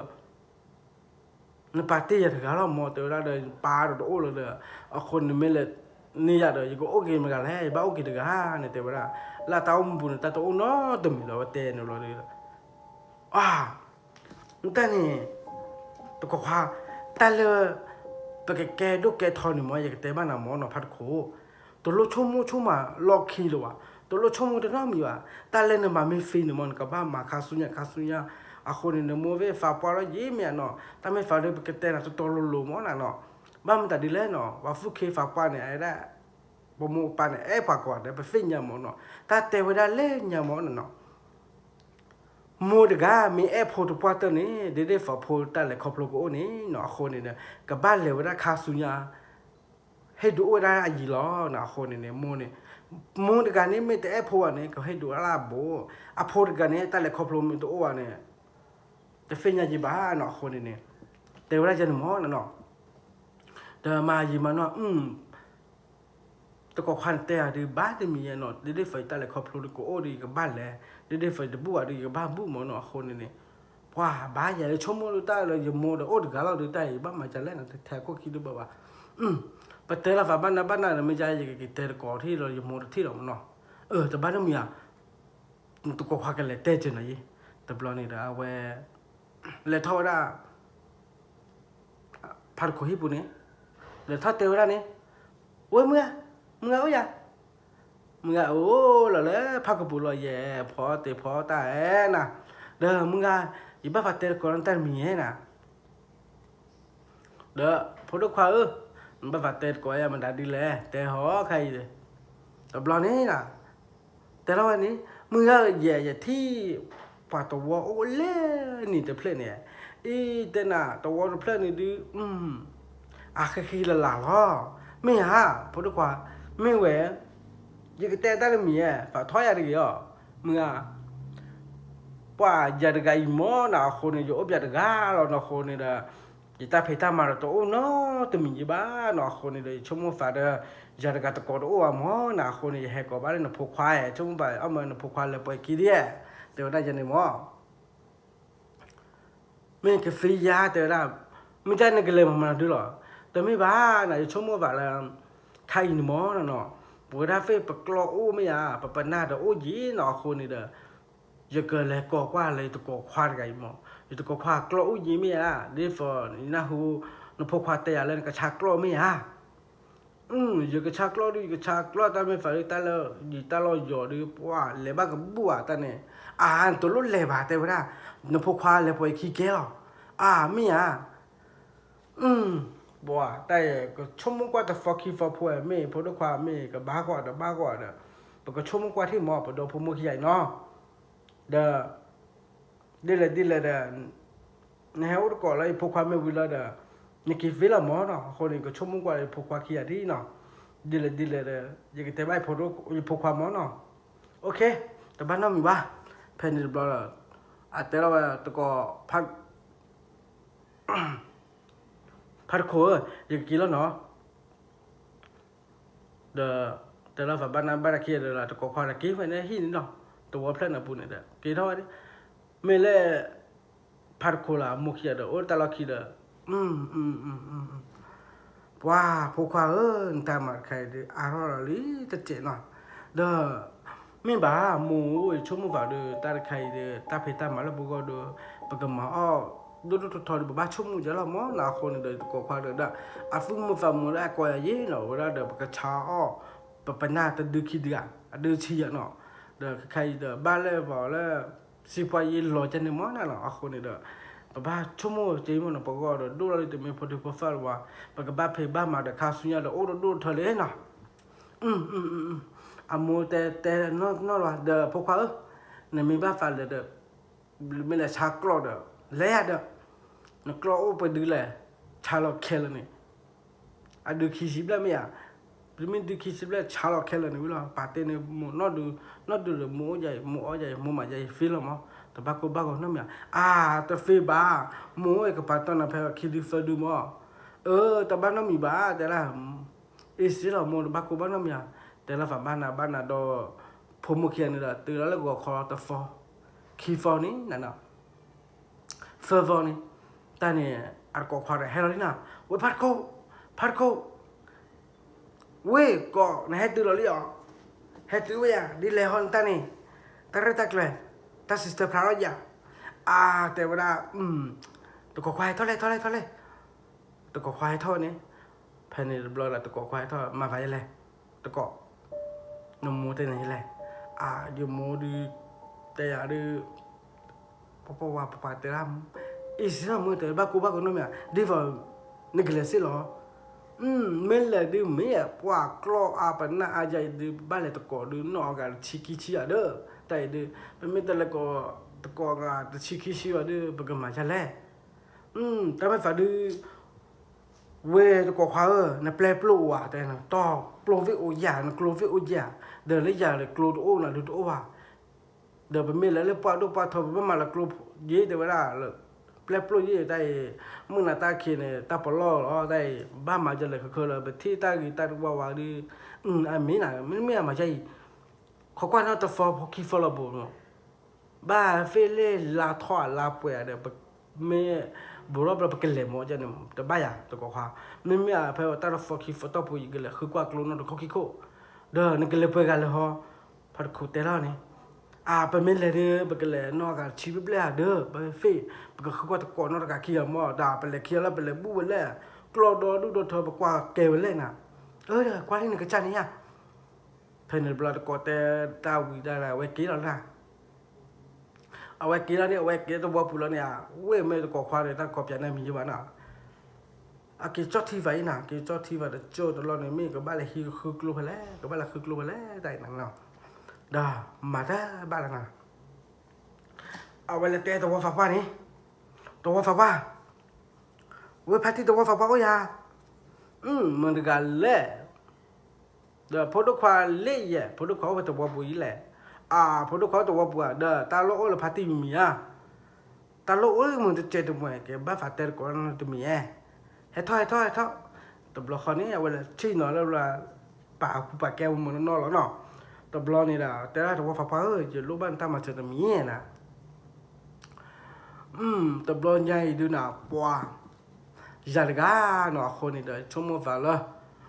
နပာ်တ့ၢ်ယၤတဂၤလီၤမၢ်, တဲဝဲဒၣ်ဒီး ယပၢ်ဒီးတအိၣ်လၢၤဒီး အဃိန့ၣ်မ့ၢ်လဲၤန့ၢ်ယၤဒီး ယကအိၣ်က့ၤမတၤလဲၣ်, ယဘၣ်အိၣ်က့ၤတဂၤန့ၣ် တဲဝဲဒၣ်, လၢတၢ်အိၣ်မူပူၤန့ၣ် တၢ်တအိၣ်နီတမံၤလီၤ ဝဲတဲန့ၣ်လီၤဒီး အ နတၢ်န့ၣ် တကိးခွါ, တၢ်လၢ ပကကဲဒိၣ်ကဲထီန့ၣ်မၢ် ယကတဲဘၣ်နၤမၢ်နီၤ ဖးတခိၣ်, တလိၣ်ဆိကမိၣ်ဆိကမးလီၢ်ခံလၢၤဘၣ်, တလိၣ်ဆိကမိၣ်တနီတမံၤဘၣ်, တၢ်လၢနမၤမ့ၢ်သ့န့ၣ်မၢ် နကဘၣ်မၤခါဆူညါခါဆူညါ, အဃိန့ၣ် နမိၢ်ဝဲသးပှၢ်လီၤယံာ်မ့ၢ်ဧါနီၤ, တၢ်မ့ၢ်သးဒီး ပကတဲနၤတတီၤလိၤလိၤမၢ်နၤနီၤ, ဘၣ်မတၤဒ်လဲၣ်နီၤ ပှၤဖုၣ်ခ့သးပှၢ်န့ၣ် အဝဲဒၣ် ပမိၢ်ပပၢ်န့ၣ် အဲၣ်ပှၤကိးဂၤဒဲး ပသ့ၣ်ညါမၢ်နီၤ, တၢ်တဲဝဲဒၣ်လၢညါမၢ်နီၤ, မိၢ်တဂၤမ့ၢ်အဲၣ်ဖိတပှၢ်တၢၢ်န့ၣ် ဒ်ဒ်သိးဖိတၢ်လဲၤခီဖျိကအိၣ်န့ၣ်နီၤ, အဃိန့ၣ်ဒီး ကဘၣ်လဲၤဝဲဒၣ်ခါဆူညါ ဟ့ၣ်ဒုးအိၣ်ဝဲဒၣ်အယံၤလီၤနီၤ, အဃိန့ၣ်န့ၣ် မိၢ်န့ၣ်, မိၢ်တဂၤန့ၣ်မ့ၢ်တအဲၣ်ဖိဘၣ်န့ၣ် ကဟ့ၣ်ဒုးဝဲဒၣ်အဘိ, အဖိတဂၤန့ၣ် တၢ်လဲၤခီဖျိမ့ၢ်တအိၣ်ဘၣ်န့ၣ် တသ့ၣ်ညါယံၤဘၣ်နီၤ, အဃိန့ၣ်န့ၣ် တဲဝဲဒၣ်ယဲန့ၣ်မၢ်နီၤ, ဒီးမၤယံၤမၤနီၤ တကိးခွါန့ၣ်တဲယၤဒုး ဘၣ်တမံၤယဲနီၤ, ဒ်ဒ်သိးယတၢ်လဲၤခီဖျိဒုးကအိၣ်ဒီး ယကဘၣ်လဲၤ, ဒ်ဒ်သိးယတဘူၣ်ဘၣ်ဒုး ယကဘၣ်ဘူၣ်မၢ်နီၤ, အဃိန့ၣ်န့ၣ် ပှၤဘၣ်ယၤလၢဆိကမိၣ်ဒုး တၢ်လၢယမိၢ်ဒီးအိၣ်တဂၤလီၤဒုး တၢ်အံၤဘၣ်မၤဒ်လဲၣ်နီၤ တထဲးခိၣ်ခံဒုးဘၣ်ဘၣ်, ပတဲလီၤသးဘၣ်နၢ်ဘၣ်နၢ်ဒီး မ့ၢ်ယါယကက့ၤတဲတကိးထံၣ်လီၤ ယမိၢ်တထံၣ်လီၤမၢ်နီၤ, အၢ တဘၣ်တမံၤဧါ တကိးခွါကလဲၤတဲက့ၤနီၤယံၤ, တဘျီန့ၣ်ဒီးအဝဲ လဲၤထီၣ်ဝဲဒၣ် ဖးတခိၣ်ဟံၣ်ပူၤန့ၣ်, လဲၤထီၣ်တဲဝဲဒၣ်န့ၣ်, ဝဲမုၢ်ဂၤ, မုၢ်ဂၤအိၣ်ယၤ, မုၢ်ဂၤအိၣ်လီၤလၢဖးကပူၤလီၤယဲ, ဖီတ့ၢ်ဖီတၢ်အဲၣ်နၤ, ဒီးမုၢ်ဂၤ, ယဘၣ်ဖးတဲတကိးနတၢ်တမံၤယဲနၤ ဒီးဖိဒိၣ်ခွါဧၢ, နဘၣ်ဖးတဲတကိးယၤမတၤဒ်လဲၣ် တဲဟီခါအံၤ, တဘျီန့ၣ်နၤ, တဲလီၤဝဲန့ၣ်, မုၢ်ဂၤဧၢ ယဲယထံၣ် ပှၤတဝီအိၣ်လၢနံၤတဖျၢၣ်န့ၣ်, အံၤ တဲနၤ တဝီတဖျၢၣ်န့ၣ်ဒုး အဃံဃံလၤလၤလီၤ, မ့ၢ်ဧါ, ဖိဒိၣ်ခွါ, မ့ၢ်ဝဲ, ယကတဲတၢ်တမံၤဧါ, ပာ်ထီၣ်ယၤတဂ့ၤအီၤ, မုၢ်ဂၤ ပှၤယၤတဂၤအံၤမၢ်နီၤ အဃိန့ၣ် ယအိၣ်ပျဲတဂၤလီၤနီၤ အဃိန့ၣ်ဒီး ယတၢ်ဖံးတၢ်မၤဒီးတအိၣ်နီတမံၤယံၤဘၣ်နီၤ အဃိန့ၣ်ဒီး ယဆိကမိၣ်သးဒီး ယၤတဂၤတကိးတအိၣ်ဘၣ်မၢ်နီၤ အဃိန့ၣ် ယဟဲကိးဘၣ်လၢနဖိခွါဧါ ဆိကမိၣ်ဘၣ်အီၣ်မၢနဖိခွါလဲၤပှဲၤခံဒ်ဧါ တဲဝဲဒၣ်ယဲန့ၣ်မၢ် မ့ၢ်ကသ့ယါတဲဝဲဒၣ် မ့ၢ်တၢ်နကလဲၤမၤမၤဒုလီၤ တမ့ၢ်ဘၣ်နီၤ ယဆိကမိၣ်ဘၣ်လၢ ခါအံၤန့ၣ်မၢ်နီၤ ပဝဲဒၣ်သ့ၣ်ပကျီၢ်အိၣ်မ့ၢ်ဧါ ပပနၢ်ဒီးအိၣ်ယံၤနီၤအဃိန့ၣ်ဒီး ယကလဲၤကိးကွၢ်လၢယတကိးခွါတဂၤအံၤမၢ် ယတကိးခွါကျီၢ်အိၣ်ယံၤမ့ၢ်ဧါ ဒ်သိးနနၢ်ဟူ နဖိခွါတဲယၤလၢနကဆါကျီၢ်မ့ၢ်ဧါ ယကဆါကျီၢ်ဒုး ယကဆါကျီၢ်တၢ်မ့ၢ်သးဒုး တၢ်လၢယံၤတၢ်လီၢ်ယီၤဒုး ပှၤလဲၤဘၣ်ကဘူၣ်ဧါတၢ်န့ၣ် အါ နတလိၣ်လဲၤဘၣ်တဲဝဲဒၣ် နဖိခွါလဲၤပှဲၤခံကဲလီၤ အါ မ့ၢ်ဧါ ပှၤတၢ်အံၤ ကဆိကမိၣ်ကွၢ်တသီခံသီဖိ မ့ၢ်ဖိဒိၣ်ခွါမ့ၢ်ကဘၣ်ကွၢ်ဒီးဘၣ်ကွၢ်ဒီး ပကဆိကမိၣ်ကွၢ်ထံၣ်မၢ် ပဒီဖိမိၢ်ခံဂၤအံၤနီၤ ဒီး ဒ်လဲၣ်ဒ်လဲၣ်ဒီး နဟဲအိၣ်တကိးလၢယဖိခွါမ့ၢ်ဝံၤလီၤဒီး နက့ၤသ့လီၤမၢ်နီၤ အဃိန့ၣ် ကဆိကမိၣ်ကွၢ်လၢယဖိခွါခံဂၤဒ်နီၤ ဒ်လဲၣ်ဒ်လဲၣ်ဒီး ယကတဲဘၣ်ယဖိခွါမၢ်နီၤ OK တဘၣ်နီတမံၤဘၣ် ဖဲန့ၣ်တဘျီဒီး အတဲလီၤဝဲတကိး ဖးတခိၣ်ဧၢ ယကက့ၤလီၤနီၤ ဒီး တဲလီၤသးဘၣ်နၢ်ဘၣ်တၢ်ခံဂၤဒီး တကိးခွါဒီးက့ၤဖဲန့ၣ်ဟံၣ်န့ၣ်နီၤ တဝီဖျၢၣ်န့ၣ်ပူၤန့ၣ်ဒီး က့ၤထီၣ်ဝဲဒၣ် မ့ၢ်လၢ ဖးတခိၣ်လၢအမိၢ်ခံဂၤဒီး အိၣ်တၢ်လီၢ်ခံဒီး ပှၤဖိခွါဧၢ နတၢ်မၤတခါအံၤဒီး အါထီၣ်လီၤလံတစဲးနီၤ ဒီး မ့ၢ်ဘၣ်မိၢ်ဧၢ ယဆိကမိၣ်သးဒီး တၢ်တခါအံၤဒီး တၢ်ဖံးတၢ်မၤလၢပဂီၢ်ဒီး ပကမၤအီၣ် ဒိၣ်ဒိၣ်ထီထီဒီး ပဘၣ်ဆိကမိၣ်ကဲလီၤမၢ်နီၤ. အဃိန့ၣ်ဒီး တကိးခွါဒီး အသူၣ်မုာ်သးမုာ်လၢအကိးယၤယ့ၣ်နီၤ ဝဲဒၣ်ဒီး ပကဆါအီၣ် ပပနၢ်တဒုခံတဂၤ အဒုဆံယၤနီၤ. ဒီးခဲခါအံၤဒီး ဘၣ်လဲၣ်ပှၤလၢ စံးပှၤယ့ၣ်လီၤကဲန့ၣ်မၢ်နီၤ. အဃိန့ၣ်ဒီး ပဘၣ်ဆိကမိၣ်ကဲမၢ်နီၤ ပဂီၢ်ဒီး ဒိၣ်လီၤလံတမ့ၢ်ဖိဒံဖိသၣ်လၢၤဘၣ်, ပကဘၣ်ဖံးဘၣ်မၤဒီးခါဆူညါဒီး အိၣ်ဒိၣ်ဒိၣ်ထီလံနီၤ. အမိၢ်တဲတဲနီၢ်နီၢ်လီၤ ဒီးဖိခွါဧၢ, နမ့ၢ်ဘၣ်သးလဲၤဒီး မ့ၢ်လဲၤဆါကျီၢ်ဒီး လဲၤယၤဒီး နကျီၢ်အိၣ်ပဒုလဲၣ်, ဆါလီၤခဲလၢာ်န့ၣ်, အဒုခံဆံဘျဲၣ်မ့ၢ်ဧါ, ပမ့ၢ်ဒုခံဆံဘျဲၣ် ဆါလီၤခဲလၢာ်န့ၣ်ဝံၤလီၤ. ပာ်တ့ၢ်န့ၣ် မိၢ်နီၢ်ဒု, နီၢ်ဒုဒီး မိၢ်အိၣ်ယၤအံၤ မိၢ်အီၣ်ယၤအံၤ မိၢ်မၤယၤအံၤ သ့လီၤမၢ်, တဘၣ်ကိၢ်ဘၣ်ဂီၤနီတမံၤဧါ. အါ တသ့ဘၣ်, မိၢ်အိၣ်အံၤ ကပာ်တီၢ်နၤဖဲခံဒုသၢဒုမၢ်. အၢ တဘၣ်နီတမံၤဘၣ် တဲဒၣ် အ့စ့လီၤမိၢ် တဘၣ်ကိၢ်ဘၣ်နီတမံၤဧါ. တဲလီၤသးဘၣ်နၤဘၣ်နၤဒီး ဖိမုၣ်ခံဂၤန့ၣ်ဒီး တုၤလီၤလၢဂီၤခီတသီ, ခံသီန့ၣ်နၤနီၤ, သၢသီန့ၣ်, တၢ်န့ၣ် အတကိးခွါဒီးဟဲလီၤလံနီၤ, ဝဲဖးတခိၣ်, ဖးတခိၣ်, ဝ့ၢ်ကိး နဟဲတုၤလီၤလံဧါ, ဟဲတုၤဝဲယၤ ဒ်လဲၣ်ဟီနတၢ်န့ၣ်, တၢ်ရဲၣ်တၢ်ကျဲၤ, တၢ် sister ဖျါထီၣ်ယၤ, အါ တဲဝဲဒၣ်, တကိးခွါဟဲထီၣ်လဲၣ် ထီၣ်လဲၣ် ထီၣ်လဲၣ် တကိးခွါဟဲထီၣ်န့ၣ်, ဖဲန့ၣ်တဘျီဒီး တကိးခွါဟဲထီၣ် မၤသးယလဲၣ်, တကိး, နမိၢ်တဲနၤယလဲၣ်, အါ ယမိၢ်ဒုး, တဲယၤဒုး, ပပဝါပပှၤတဲဒၣ်, အ့စ့လီၤမိၢ် တဘၣ်ကိၢ်ဘၣ်ဂီၤနီတမံၤဧါ, ဒ်သိး နကလဲၤစ့ၢ်လီၤ. မ့ၢ်လဲၤဒုးမ့ၢ်ပှၤကျီၢ်အါ ပနၢ်အါယၤအံၤဒုး ဘၣ်လဲၤတကိးဒုး နီၢ်အဂၤတဆံခံဆံယၤဒီး တၢ်အံၤဒုး ပမ့ၢ်တလဲၤကိး တကိးဂၤတဆံခံဆံယၤဒုး ပကမၤယလဲၣ်. တၢ်မ့ၢ်သးဒုး ဝဲတကိးခွါဧၢ, နပျဲပျိၢ်အိၣ်ဧါ တဲနၤ, တီၢ်ပျိၢ်သ့ၣ်အိၣ်ယၤ နကျိသ့ၣ်အိၣ်ယၤ, ဒီးလၢယၤဒီးကျိတအိၣ်နၤဒုးတအိၣ်ဘၣ်. ဒီးပမ့ၢ်လဲၤလၢပှၢ်ဒိၣ်ပှၢ်ထီ ပဘၣ်မၤလၢကျိယ့ၣ် တဲဝဲဒၣ်, ပျဲပျိၢ်ယ့ၣ်တၢ်အံၤ, မုၢ်နၤတၢ်ခံးန့ၣ် တၢ်ပလီၢ်လီၤ တၢ်အံၤ, ဘၣ်မၤယလဲၣ်ခဲခဲလၢာ် ပထံၣ်တၢ်ဂ့ၤတၢ်တဝါဝါဒုး, အမ့ၢ်နၤ မ့မ့ၢ်အမၤယၤအံၤ, ခိးကွၢ်နီၣ်တသီဖိခံသီလီၤဘိလီၤ. ဘၣ်သ့ၣ်လၢလါထီၣ်အလါပှဲၤဒီး မ့ၢ် ဘူးထီၣ်ဘျီပကလဲၤမၢ်န့ၣ် တဘၣ်ယၤ တကိးခွါ, မ့မ့ၢ်အဖဲတၢ်တသီခံသီတီၢ်ပူၤ ယကလဲၤဃုကွၢ်ကျိနီၣ်တခိၣ်ခံခိၣ်, ဒီးနကလဲၤပှဲၤဂၤလဲၣ်ဟီ, ဖါတခိၣ်တဲလီၤန့ၣ်, အါ ပမ့ၢ်လဲၤဒီး ပကလဲၤနီၢ်ဂၤတဆံဘျဲၣ်ဘျဲၣ်ဧါဒီး ပသ့ၣ် ပကဃုကွၢ်တကိးနီၣ်တဂၤခံဂၤမၢ် ဒီးပလဲၤခံဂၤလၢပလဲၤဘူၣ်ဝဲလဲၣ်, ကျီဒီဒူၣ်ဒီထၢ ပကွၢ်ကဲဝဲလဲၣ်နၤ, အၢ ဒီးကွၢ်လံနကစၢ်န့ၣ်ယါ ဖဲန့ၣ်တဘျီတကိးတဲတၢ်ဝံၤတၢ်လၢ အဝဲက့ၤလီၤနၤ, အဝဲက့ၤလီၤန့ၣ် အဝဲက့ၤသဝီပူၤလီၤန့ၣ်, ဝ့ၢ်မ့ၢ်တကိးခွါန့ၣ် တၢ်တကိးပၠးနၢ်မံၤယဘၣ်နီၤ, အက့ၤကၠီၣ်ထံသးအံၤနၤ, က့ၤကၠီၣ်ထံသးတကၠိၢ်တလီၢ်န့ၣ် မ့ၢ်ကဘၣ်လဲၤဟံးဃုကျိဖဲလဲၣ်, ကဘၣ်လဲၤဃုကျိဖဲလဲၣ် တၢ်အံၤနၤနီၤ, ဒီးမၤတၢ်ဘၣ်လီၤနၤ, အဝဲလဲၤတဲသဝီသးပှၢ်န့ၣ်, သဝီသးပှၢ်, ဝဲဖါတံၢ်သဝီသးပှၢ်အိၣ်ယၤ, မတၤတဂၤလဲၣ် ဒီးဖိဒိၣ်ခွါလဲၣ်ယဲၢ်, ဖိဒိၣ်ခွါအိၣ်ဖဲသဝီပူၤအံၤလဲၣ်, အါ ဖိဒိၣ်ခွါအိၣ်သဝီပူၤဧါ, ဒီးတၢ်လိၣ်အိၣ်လၢဖါတံၢ်မံၤမံၤဧါ, တၢ်လိၣ်အိၣ်မုၢ်တစဲးတမှဲၤ ကဘၣ်ဖးတဲတကိးနီတမံၤဧါ, ဟဲထီၣ် ဟဲထီၣ် ဟဲထီၣ်, တဘျီဃီန့ၣ် အဝဲလဲၤဆ့ၣ်နီၤလၢဘျီ ပာ်ကူပာ်ကဲဝဲမုၢ်နီၢ်နီၢ်လီၤနီၤ, တဘျီန့ၣ်ဒီး တဲဒၣ်သဝီသးပှၢ်ဧၢ ယလိၣ်ဘၣ်နတၢ်မၤစၢၤတမံၤနၤ တဘျီညါအံၤဒုးနၤ ပှၤ ယၤတဂၤနီၤ အဃိန့ၣ်ဒီး ဆိကမိၣ်သးလၢ သဝီအိၣ်လၢအယံၤလၢန့ၣ်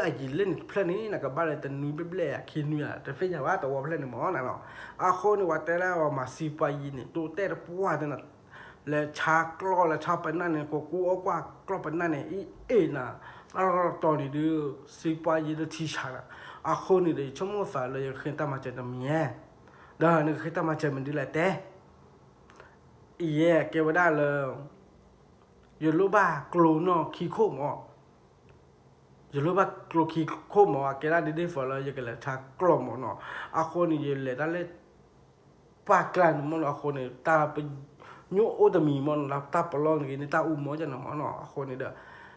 တဖျၢၣ်န့ၣ် နကဘၣ်လၢတနွံဘျဲၣ်ဘျဲၣ်ဧါ ခံနွံဧါ တသ့ၣ်ညါဘၣ်သဝီဖျၢၣ်န့ၣ်မ့ၢ်နၤနီၤ, အဃိန့ၣ် ပှၤတဲဒၣ်ပှၤမၤစံးပှၤယံၤန့ၣ် တိတဲာ်တပှၢ်သ့ၣ်နၤ လဲၤဆါကျီၢ်လဲၤဆါပနၢ်န့ၣ် ကိးကူအီၣ်ကွၢ်ကျီၢ်ပနၢ်န့ၣ် အံၤအ့ၣ်နၤ, အတီၤန့ၣ်ဒုး စံးပှၤယံၤလၢထံဆးနၤ, အဃိန့ၣ်ဒီး ယဆိကမိၣ်သးလၢယကဃ့တၢ်မၤစၢၤတမံၤဧါ, ဒီးနကဃ့တၢ်မၤစၢၤမနုၤလဲၣ်တဲ ယဲကဲဝဲဒၣ်လၢ ယလိၣ်ဘၣ်ကျိနီၢ်ခံခိၣ်မး, ယလိၣ်ဘၣ်ကျိခံခိၣ်မး အကဲဒၣ်ဒ်ဒ်သိးလၢယကလဲၤဆါကျီၢ်မးနီၤ, အဃိန့ၣ် ယလဲၤတၢ်လၢ ပှၢ်ကျါန့ၣ်မးနီၤ, အဃိန့ၣ် တၢ်ပညိၣ်အိၣ်တမံၤမးနီၤ, တၢ်ပလီၢ်န့ၣ်ဂ့ၤန့ၢ်တၢ်အူမးကန့ၣ်မးနီၤ, အဃိန့ၣ်ဒီး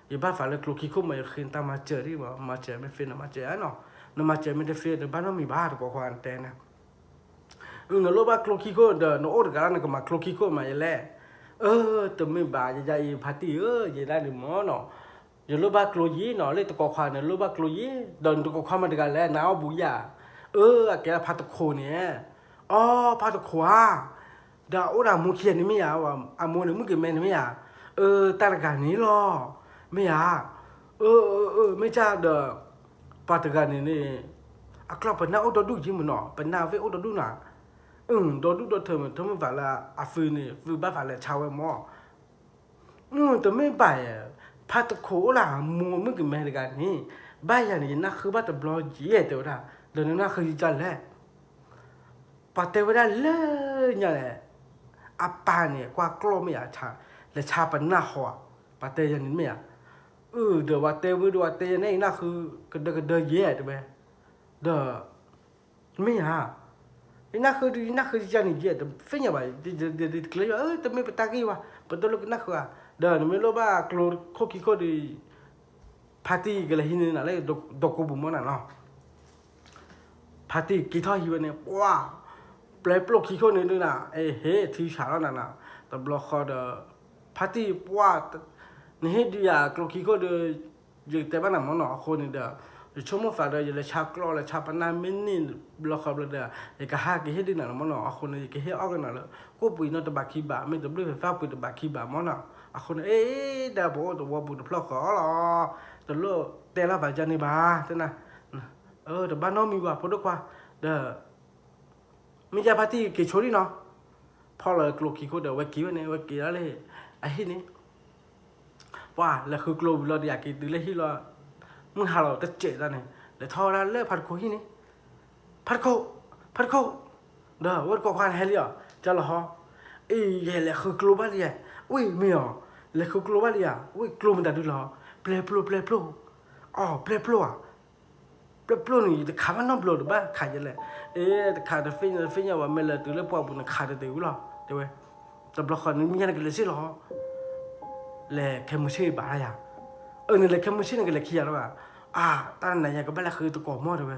ယဘၣ်သးလၢကျိခံခိၣ်မး ယဃ့တၢ်မၤစၢၤဒ်မး, မၤစၢၤမ့ၢ်သ့နမၤစၢၤဧါနီၤ, နမၤစၢၤမ့ၢ်တသ့ တဘၣ်နီတမံၤဘၣ် တကိးခွါတဲနၤ နလိၣ်ဘၣ်ကျိခံခိၣ်ဒီး နအိၣ်တဂၤလၢနကမၤကျိခံခိၣ်မးယလဲၣ်, အၢ တမ့ၢ်ဘၣ် ယယအံၤဖါတံၢ်ဧၢ ယဲဒၣ်န့ၣ်မးနီၤ, ယလိၣ်ဘၣ်ကျိယံၤနီၤ, လၢတကိးခွါန့ၣ် လိၣ်ဘၣ်ကျိယံၤ, ဒီးနတကိးခွါမတၤတဂၤလဲၣ် နအိၣ်ဘူးယၤ, အၢ အကဲဒၣ်ဖါတခိးန့ၣ်, အိ ဖါတခိးဧါ, ဒီးအိၣ်ဒီးအမိၢ်ခံဂၤန့ၣ်မ့ၢ်ဧါ, အမိၢ်န့ၣ်မုၣ်ကမဲန့ၣ်မ့ၢ်ဧါ, အၢ တၢ်တဂၤန့ၣ်လီၤ, မ့ၢ်ဧါ, အၢ အၢ မ့ၢ်ကဒီး ပှၤတဂၤန့ၣ်န့ၣ် အကျီၢ်ပနၢ်အိၣ်ဒီဒူၣ်ယံၤမးနီၤ, ပနၢ်သ့ၣ်အိၣ်ဒီဒူၣ်နၤ, ဒီဒူၣ်ဒီထၢမး တမ့ၢ်ဘၣ်လၢအသုန့ၣ် သုဘၣ်သးလဲၤဆါဝဲမး တမ့ၢ်ဘၣ်ယဲ, ဖါတခိၣ်အိၣ်လၢအမိၢ်မုၣ်ကမဲတဂၤန့ၣ်, ဘၣ်ယၤန့ၣ် ယနၢ်ဃုဘၣ်တဘျီယဲၢ် တဲဝဲဒၣ်, ဒီးနနၢ်ဃုယကလဲၣ်. ပှၤတဲဝဲဒၣ်လၢညါလဲၣ်, အပၢ်န့ၣ် ကွၢ်ကျီၢ်မ့ၢ်ဧါ, လဲၤဆါပနၢ်ဟီဧါ, ပှၤတဲယၤန့ၣ်မ့ၢ်ဧါ. အၢ ဒီးပှၤတဲဝဲဒီး ပှၤတဲယၤန့ၣ် ယနၢ်ဃုကဒၢကဒၢယဲၢ် တဲဝဲ, ဒီး မ့ၢ်ဧါ, ယနၢ်ဃု ယနၢ်ဃုယကန့ၣ်ယဲၢ် တသ့ၣ်ညါဘၣ်, တကျဲၤယၤ တမ့ၢ်ပတၢ်ဂ့ၢ်ဘၣ်, ပတလိၣ်ကနၢ်ဃုဧါ, ဒီးနမ့ၢ်လိၣ်ဘၣ်ကျိခိၣ်ခံခိၣ်ဒီး ဖါတံၢ်ကလဲၤဟံးန့ၢ်နၤလၢ ဒီကိးပူၤမ့ၢ်နၤနီၤ. ဖါတံၢ်က့ၤထီၣ်ဟံးဝဲန့ၣ် ပှၢ် ပျဲပျိၢ်ခံခိၣ်န့ၣ်ဒုးနၤ, အဟ့ၣ်ထံဆးလီၤနၤနၤ, တဘျီဃီဒီး ဖါတံၢ်ပှၢ် နဟ့ၣ်ဒုးယၤကျိခံခိၣ်ဒီး ယကတဲဘၣ်နၤမ့ၢ်နီၤ. အဃိန့ၣ်ဒီး ယဆိကမိၣ်သးဒီး ယလဲၤဆါကျီၢ်လဲၤဆါပနၢ်မ့ၢ်န့ၢ်ဘျီဃီဘျီဒီး ယကဟးက့ၤဟ့ၣ်ဒုးနၤလီၤမ့ၢ်နီၤ. အဃိန့ၣ် ယကဟ့ၣ်အီၣ်က့ၤနၤလၢ ကိၣ်ပှ့ၤနီတဘးခံဘး မ့ၢ်တဘျုးဖဲဖၣ်ပှ့ၤတဘးခံဘးမ့ၢ်နီၤ. အဃိန့ၣ် အ့ ဒီးပအိၣ်သဝီပူၤတဖျၢၣ်ဃီလီၤ, တလိၣ်တဲလီၤဘၣ်ယၤန့ၣ်ဘၣ် တဲနၤ, တဘၣ်နီတမံၤဘၣ် ဖိဒိၣ်ခွါ, ဒီး မ့ၢ်ယါဖါတံၢ်က့ၤဆိလံနီၤ. ဖီၣ်လီၤကျိခံခိၣ်ဒီး ဝဲက့ၤဝဲန့ၣ် ဝဲက့ၤဒၣ်လၢအဟံၣ်န့ၣ်, ပှၢ် လဲၤဃုကျိဝံၤလီၤဒီး ယက့ၤတုၤလၢဟံၣ်လီၤ. မုၢ်ဟါလီၤတစဲးတၢ်န့ၣ် လဲၤထီၣ်ဝဲဒၣ်လၢဖါတခိၣ်ဟံၣ်န့ၣ်, ဖါတခိၣ်, ဖါတခိၣ်, ဒီးဝဲတကိးခွါန့ၣ်ဟဲလံအီၤ ကၢ်လီၤဟီ, အ့ ယလဲၤဃုကျိဘၣ်လံယဲ, ဝ့ၢ်မ့ၢ်အီၤ, လဲၤဃုကျိဘၣ်လံဧါ, ဝ့ၢ်ကျိမတၤဒုလီၤ, ပျဲပျိၣ် ပျဲပျိၣ်, အီ ပျဲပျိၣ်ဧါ ပျဲပျိၣ်န့ၣ် ယတခးဘၣ်နီတဘျီဒီး ဘၣ်ခးယဲလဲၣ်. အ့ တခးတသ့ၣ်ညါတသ့ၣ်ညါဘၣ် မ့ၢ်လဲၤတုၤလၢပှၢ်ပူၤန့ၣ် ခးတသ့ဝံၤလီၤ တဲဝဲ. တဘျီဃီန့ၣ် မ့ၢ်ညါန့ၣ်ကလဲၤစ့ၢ်လီၤ, လဲၤခဲမုၢ်ဆ့ၣ်ဘၣ်ယၤ, အၢ နလဲၤခဲမုၢ်ဆ့ၣ်န့ၣ် ကလဲၤခံယၤလီၤဘၣ်. အါ တၢ်နၤယၤကဘၣ်လဲၤဃုတကိးမီၢ် တဲဝဲ.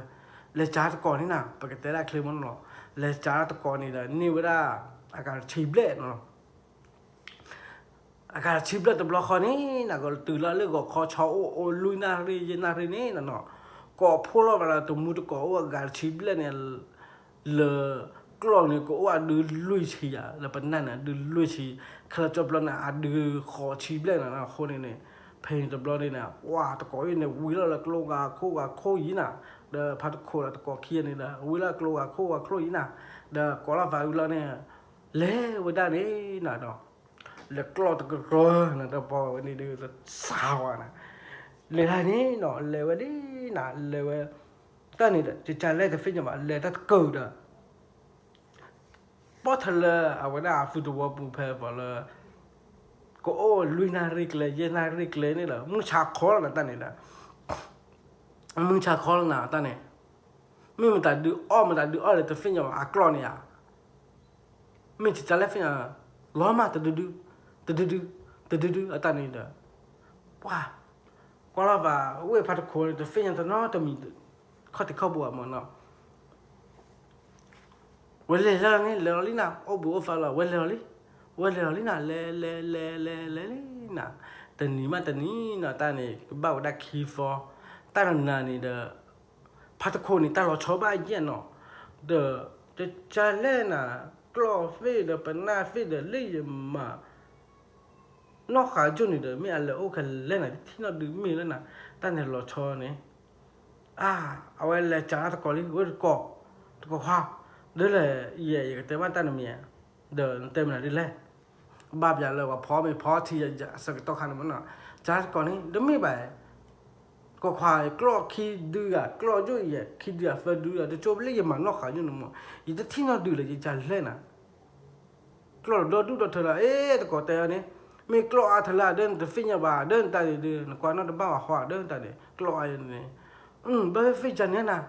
လဲၤစးတကိးန့ၣ်နၤ ပကတဲဒၣ်ချ့မီၢ်နီၤ, လဲၤစးတကိးန့ၣ်ဒီး န့ၢ်ဝဲဒၣ် အဂၤတဆံဘျဲၣ်နီၤ အဂၤတဆံဘျဲၣ်တဘျီဃီန့ၣ် နကတုၤလီၤလၢဂီၤခီဆီအိၣ်အိၣ်လွံၢ်နၣ်ရံၣ်ယဲၢ်နၣ်ရံၣ်န့ၣ်နီၤ, ကိးဖှိၣ်လီၤဘၣ်လၢတမူတကိးအိၣ်အဂၤတဆံဘျဲၣ်န့ၣ်, လၢကျီၢ်န့ၣ် ကအိၣ်အဒုလွံၢ်ဆံယၤ လၢပနၢ်န့ၣ် အဒုလွံၢ်ဆံ, ခဲလၢာ်ကၠီပျီန့ၣ် အဒုဃိးဆံဘျဲၣ်နီၤ. အဃိန့ၣ်န့ၣ် ဖဲန့ၣ်တဘျီန့ၣ်န့ၣ် ပှၤတကိးအံၤန့ၣ် ဝံၤလီၤလၢကျိဂၤခိၣ်ဂၤခိၣ်ယံၤနၤ, ဒီးဖါတခိၣ်ဒီးတကိးခံဂၤန့ၣ်ဒီး ဝံၤလီၤကျိဂၤခိၣ်ဂၤခိၣ်ယံၤနၤ, ဒီးကိးလီၤသးဝံၤလီၤန့ၣ် လဲၤဝဲဒၣ်န့ၣ်နၤဒီး လဲၤကျီၢ်တကရၢနၤ ဒီးပှၤဝဲန့ၣ်ဒုး စးဝဲနၤ, လဲၤဒၣ်န့ၣ်နီၤ လဲၤဝဲဒၣ်နၤ လဲၤဝဲ တၢ်န့ၣ်ဒီး ကကလဲၣ်တသ့ၣ်ညါဘၣ် လဲၤတၢ်တကၢၢ်ဒီး ပီၣ်ထဲလၢအဝဲဒၣ်အဖုသဝီပူၤဖဲပှၤလၢ ကအိၣ်လွံၢ်နၣ်ရံၣ်ကျဲ ယဲၢ်နၣ်ရံၣ်ကျဲန့ၣ်ဒီး မုၢ်ဆါခီလီၤနၤတၢ်န့ၣ်ဒီး မုၢ်ဆါခီလီၤနၤတၢ်န့ၣ် မ့ၢ်မတၤဒုးအီၣ်မတၤဒုးအီၣ်လဲၣ်တသ့ၣ်ညါဘၣ် အကျီၢ်န့ၣ်ဧါ, မ့ၢ်ကကလဲၣ်သ့ၣ်ညါ လီၤမးတဒုဒု တဒုဒု တဒုဒု အတၢ်န့ၣ်ဒီး ပှၤ ကွၢ်လီၤဘၣ် ဝ့ၢ်ဖါတခိၣ်န့ၣ် တသ့ၣ်ညါတနီတမံၤ ခီၣ်ထံးခီၣ်ဘိအမ့ၢ်နီၤ ဝဲလဲၤလီၤန့ၣ် လဲၤလီၤလံနၤ အိၣ်ဘှံးအိၣ်သါလီၤ ဝဲလဲၤလီၤလံ ဝဲလဲၤလီၤလံနၤ လဲၤလဲၤလဲၤလဲၤလဲၤလံနၤ တနံၤမးတနံၤနီၤ တၢ်န့ၣ် ကဘၣ်ဝဲဒၣ်ခံသီ တၢ်နၤနၤန့ၣ်ဒီး ဖါတခိၣ်န့ၣ် တၢ်လီၤဆီဘၣ်ယဲၢ်နီၤ ဒီး ကကလဲၣ်နၤ ကျီၢ်သ့ၣ်ဒီးပနၢ်သ့ၣ်ဒီး လၢယမၤ နီၢ်ဃာ်ယိၣ်န့ၣ်ဒီး မ့ၢ်အလဲၤအိၣ်ခဲလၢာ်နၤ တထံၣ်နီတဒုမ့ၢ်လၢနၤ တၢ်န့ၣ်လီၤဆီန့ၣ် အါ အဝဲလဲၤစးတကိးလံ ဝဲတကိး တကိးခွါ ဒ်လဲၣ် ယဲ ယကတဲဘၣ်တၢ်နမံၤ ဒီးနတဲမနုၤဒ်လဲၣ် ဘၣ်ပျးလၢပှၤဖီမ့ၤဖီထံအဆၢကတီၢ်ခါန့ၣ်မ့ၢ်နီၤ စးတကိးန့ၣ် တမ့ၢ်ဘၣ် တကိးခွါ ကျီၢ်ခံဒုဧါ ကျီၢ်ယိၣ်အံၤ ခံဒုဧါ သၢဒုဧါ တကၠိပလၢယမၤနီၢ်ဃာ်ယိၣ်န့ၣ်မ့ၢ် ယတထံၣ်နီတဒုလၢယကလဲၣ်နၤ ကျီၢ်ဒီဒူၣ်ဒီထၢလီၤ အ့ တကိးတဲအီၤန့ၣ် မ့ၢ်ကျီၢ်အါထၢလၢအဒၢနတသ့ၣ်ညါဘၣ် အဒၢနတၢ်န့ၣ်ဒုး နကွၢ်နီၣ်တဘၣ်ဝဲဟီအဒၢနတၢ်န့ၣ် ကျီၢ်အါန့ၣ် ဘၣ်သ့ၣ်ညါန့ၣ်နၤ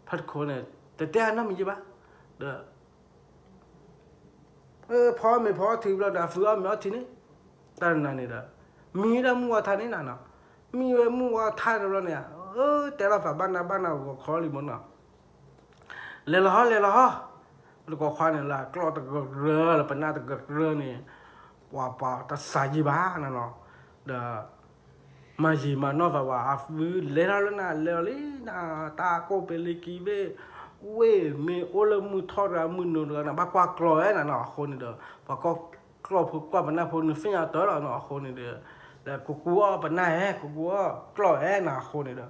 ဖါတခိၣ်န့ၣ် တတဲအါနီတမံၤယဘၣ် ဒီး ဖီမ့ၤဖီထံဘျီဒီး အဖုအီၣ်မ့ၤအီထံန့ၣ် တၢ်နၤန့ၣ်ဒီး မံဒၣ်မုၢ်ဝါထါန့ၣ်နၤနီၤ မံဝဲမုၢ်ဝါထါတဘျီန့ၣ် တဲလီၤသးဘၣ်နၤဘၣ်နၤဂီၤခီလံမ့ၢ်နီၤ လဲၤလီၤဟီ လဲၤလီၤဟီ တကိးခွါန့ၣ်လၢကျီၢ်တကရၢလၢပနၢ်တကရၢန့ၣ် ပှၤပှၤတစးယံၤဘၣ်နၤနီၤ ဒီး မၤယံာ်မၤနီၢ်သးဝဲ အဖုလဲၤထီၣ်လၢနၤ လဲၤလီၤလံနၤ တၢ်ကိၢ်ပ့ၤလံကံဘ့ၣ် ဝ့ၢ်မ့ၢ်အိၣ်လၢမုၢ်ထီၣ်တဂၤမုၢ်နိတဂၤနၤ ဘၣ်ကွၢ်ကျီၢ်ဝဲနၤနီၤ အဃိန့ၣ်ဒီး ပှၤကွၢ်ကျီၢ်ဖိကွၢ်ပနၢ်ဖိနသ့ၣ်ညါတၢ်လီၤနီၤ အဃိန့ၣ်ဒီး လဲၤကူကူအီၣ်ပနၢ်ဟဲ ကူကူအီၣ်ကျီၢ်ဟဲနၤ အဃိန့ၣ်ဒီး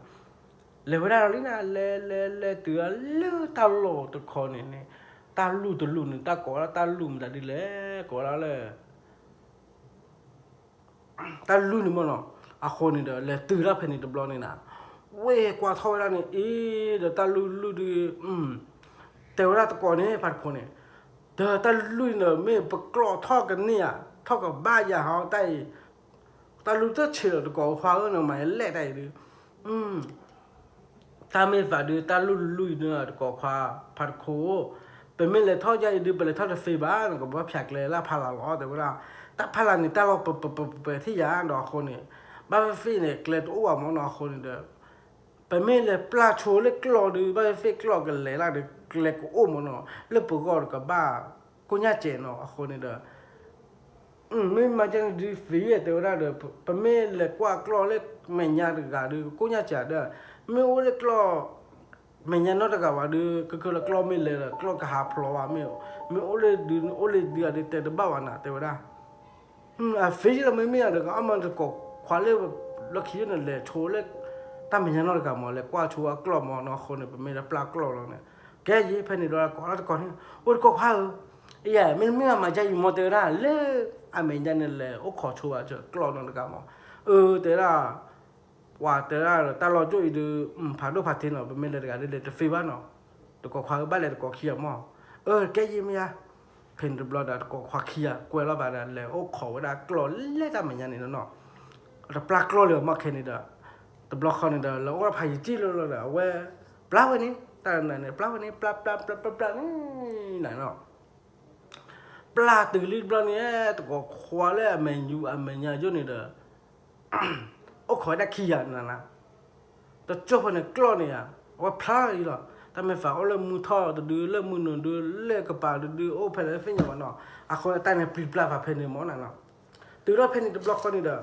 လဲၤဝဲဒၣ်လီၤလံနၤ လဲၤလဲၤလဲၤတုၤလၢတၢ်လီၢ်တခီန့ၣ်န့ၣ် တၢ်လူၢ်တလူၢ်န့ၣ် တၢ်ကိးဝဲဒၣ်တၢ်လူၢ်မတၤဒ်လဲၣ် ကိးဝဲဒၣ်လၢ တၢ်လုၢ်န့ၣ်မ့ၢ်နီၤ, အဃိန့ၣ်ဒီး လဲၤတုၤဒၣ်ဖဲန့ၣ်တဘျီန့ၣ်နၤ, ဝ့ၢ်ကွၢ်ထီၣ်ဝဲဒၣ်န့ၣ် အ့ ဒီးတၢ်လုၢ်လုၢ်ဒုး တဲဝဲဒၣ်တကိးန့ၣ် ဖးတခိးန့ၣ်, ဒီးတၢ်လုၢ်န့ၣ် မ့ၢ်ပကျီၢ်ထီၣ်ကန့ၢ်ဧါ, ထီၣ်ကဘၣ်ယၤဟီတၢ်အံၤ, တၢ်လုၢ်တဆံးဒီးတကိးခွါဧၢ နမၤလဲၣ်တၢ်အံၤဒုး တၢ်မ့ၢ်သးဒုး တၢ်လုၢ်လုၢ်အံၤဒုး တကိးခွါ ဖးတခိး, ပမ့ၢ်လဲၤထီၣ်ယါအံၤဒုး ပလဲၤထီၣ်တသ့ဘၣ်, နကဘၣ်ဖၠးကျဲလၢဖးလၢ်လီၤ တဲဝဲဒၣ်, တၢ်ဖးလၢ်န့ၣ် တၢ်လီၢ်ပပပပထံၣ်ယါဒီးအဃိန့ၣ်, ဘၣ်ဖဲဖဲန့ၣ် ကျဲတအိၣ်ဘၣ်မ့ၢ်နီၤ အဃိန့ၣ်ဒီး ပမ့ၢ်လဲၤပျၢ်ဆိလၢကျီၢ်ဒုး ဘၣ်ဖဲဖဲကျီၢ်ကလဲၤလၢဒီး ကျဲကအိၣ်မ့ၢ်နီၤ လၢပဂီၢ်ဒီးကဘၣ်ကိၣ်ညါစဲးနီၤ အဃိန့ၣ်ဒီး မ့ၢ်မၤကန့ၣ်ဒုး သ့တဲဝဲဒၣ်ဒီး ပမ့ၢ်လဲၤကွၢ်ကျီၢ်လၢမဲာ်ညါတဂၤဒီး ကိၣ်ညါစဲးဒီး မ့ၢ်အိၣ်လၢကျီၢ် မဲာ်ညါနီတဂၤဘၣ်ဒီး ကကလၢကျီၢ်မ့ၢ်လဲၤဒီး ကျီၢ်ကဟးဖျိးဘၣ် မ့ၢ်အိၣ်လၢဒုး အိၣ်လၢဒုးအဒုးတဲတဘၣ်ဘၣ်နၤ တဲဝဲဒၣ်. အသ့လီၤမ့မ့ၢ်ဒီး အမ့ၢ်တကိးခွါလၢ လီၢ်ခံယိန့ၣ် လဲၤဆိလၢ တၢ်မဲာ်ညါနီတဂၤမ့ၢ် လဲၤကွၢ်ဆိအကျီၢ်မ့ၢ်နီၤ အဃိန့ၣ် ပမ့ၢ်တပျၢ်ကျီၢ်လီၤန့ၣ် ကဲယံၤ ဖဲန့ၣ်ဒီးကိးလီၤတကိးန့ၣ် အိၣ်တကိးခွါဧၢ, အယၤ မ့တမ့ၢ်အမၤကယံၤမ့ၢ်တဲဝဲဒၣ် လၢအမဲာ်ညါန့ၣ်လဲၤအိၣ်ခိးဆိဘၣ် ကျီၢ်နီတဂၤမ့ၢ်, အၢ တဲဒၣ် ပှၤတဲဒၣ်တၢ်လီၢ်ကၠိအံၤဒုး ဖးဒိၣ်ဖးထံနီၤ ပမ့ၢ်လဲၤတဂၤဒ်လဲၣ်တသ့ဘၣ်နီၤ, တကိးခွါဧၢ ဘၣ်လဲၤတကိးခံဂၤမ့ၢ်, အၢ ကဲယံၤမ့ၢ်ယါ, ဖဲန့ၣ်တဘျီဒီး တကိးခွါခံဂၤကွဲးလီၤဘၣ်ဒီး လဲၤအိၣ်ခိးဝဲဒၣ်ကျီၢ်လၢတၢ်မဲာ်ညါန့ၣ်နီၤ, တပျၢ်ကျီၢ်လၢၤမ့ၢ်ခဲန့ၣ်ဒီး တဘျီဃီန့ၣ်ဒီး လဲၤအိၣ်ဖးယံၤတံၢ်လီၤလီၤဒီး အဝဲ ပျၢ်ဝဲန့ၣ် တၢ်နၤန့ၣ် ပျၢ်ဝဲန့ၣ် ပျၢ်ပျၢ်ပျၢ်ပျၢ်ပျၢ်န့ၣ် နၤနီၤ ပျၢ်တုၤလံတဘျီန့ၣ် တကိးခွါလၢအမဲာ်ယူၤအမဲာ်ညါယိန့ၣ်ဒီး အိၣ်ခိးဝဲဒၣ်ခံဂၤနၤနၤ, တကၠိဖိန့ၣ်ကျီၢ်န့ၣ်ဧါ အဝဲဖျါလံလီၤ, တၢ်မ့ၢ်သးအိၣ်လၢမုၢ်ထီၣ်တဒု လၢမုၢ်နုာ်ဒု လၢကပၤတဒု အိၣ်ဖဲလဲၣ်သ့ၣ်ညါဘၣ်နီၤ, အဃိတၢ်န့ၣ်ပျံၤပျၢ်ဖးဖဲန့ၣ်မ့ၢ်နၤနီၤ, တုၤထီၣ်ဖဲန့ၣ်တဘျီဃီန့ၣ်ဒီး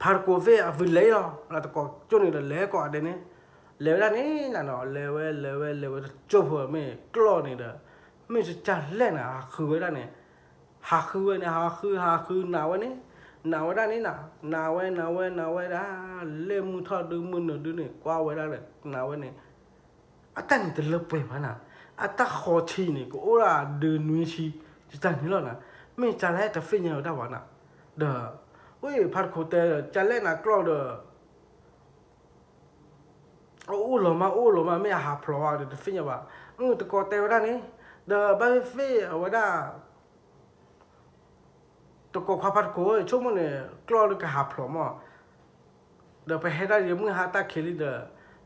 ဖးတကိးသ့ၣ်အဝံၤလဲၤလီၤ လၢတကိးကၠိန့ၣ်ဒီး လဲၤကိးဂၤဒဲးန့ၣ်, လဲၤဝဲဒၣ်န့ၣ်နၤနီၤ လဲၤဝဲလဲၤဝဲလဲၤဝဲတကၠိဖိမ့ၢ်ကျီၢ်န့ၣ်ဒီး မ့ၢ်ကလဲၣ်နၤ ဟးဃုဝဲဒၣ်န့ၣ်, ဟးဃုဝဲန့ၣ် ဟးဃု ဟးဃု နးဝဲန့ၣ်, နးဝဲဒၣ်န့ၣ်နၤ, နးဝဲ နးဝဲ နးဝဲဒၣ်, လၢမုၢ်ထီၣ်ဒုမုၢ်နုာ်ဒုန့ၣ် ကွၢ်ဝဲဒၣ်ဒီး နးဝဲန့ၣ် အတၢ်န့ၣ်တလၢပှဲၤဘၣ်နၤ, အတၢ်ဃီထံန့ၣ် ကအိၣ်ဒၣ်ဒုနွံဆံ ယတၢ်န့ၣ်လီၤနၤ, မ့ၢ်ကလဲၣ်တသ့ၣ်ညါဝဲဒၣ်ဘၣ်နၤ, ဒီး ဝဲဖးတခိးတဲဒီး ကလဲၣ်နၤကျီၢ်ဒီး အအိၣ်လီၤမး အိၣ်လီၤမး မ့ၢ်အဟးဖျိးဝဲဒီးတသ့ၣ်ညါဘၣ်, အတကိးတဲဝဲဒၣ်န့ၣ်, ဒီးဘၣ်သ့ၣ်သ့ၣ်အဝဲဒၣ် တကိးခွါဖးတခိး ဆိကမိၣ်န့ၣ် ကျီၢ်လၢကဟးဖျိးမး, ဒီးပဟဲဒၣ်ယမုၢ်ဟါတၢ်ခံးလံဒီး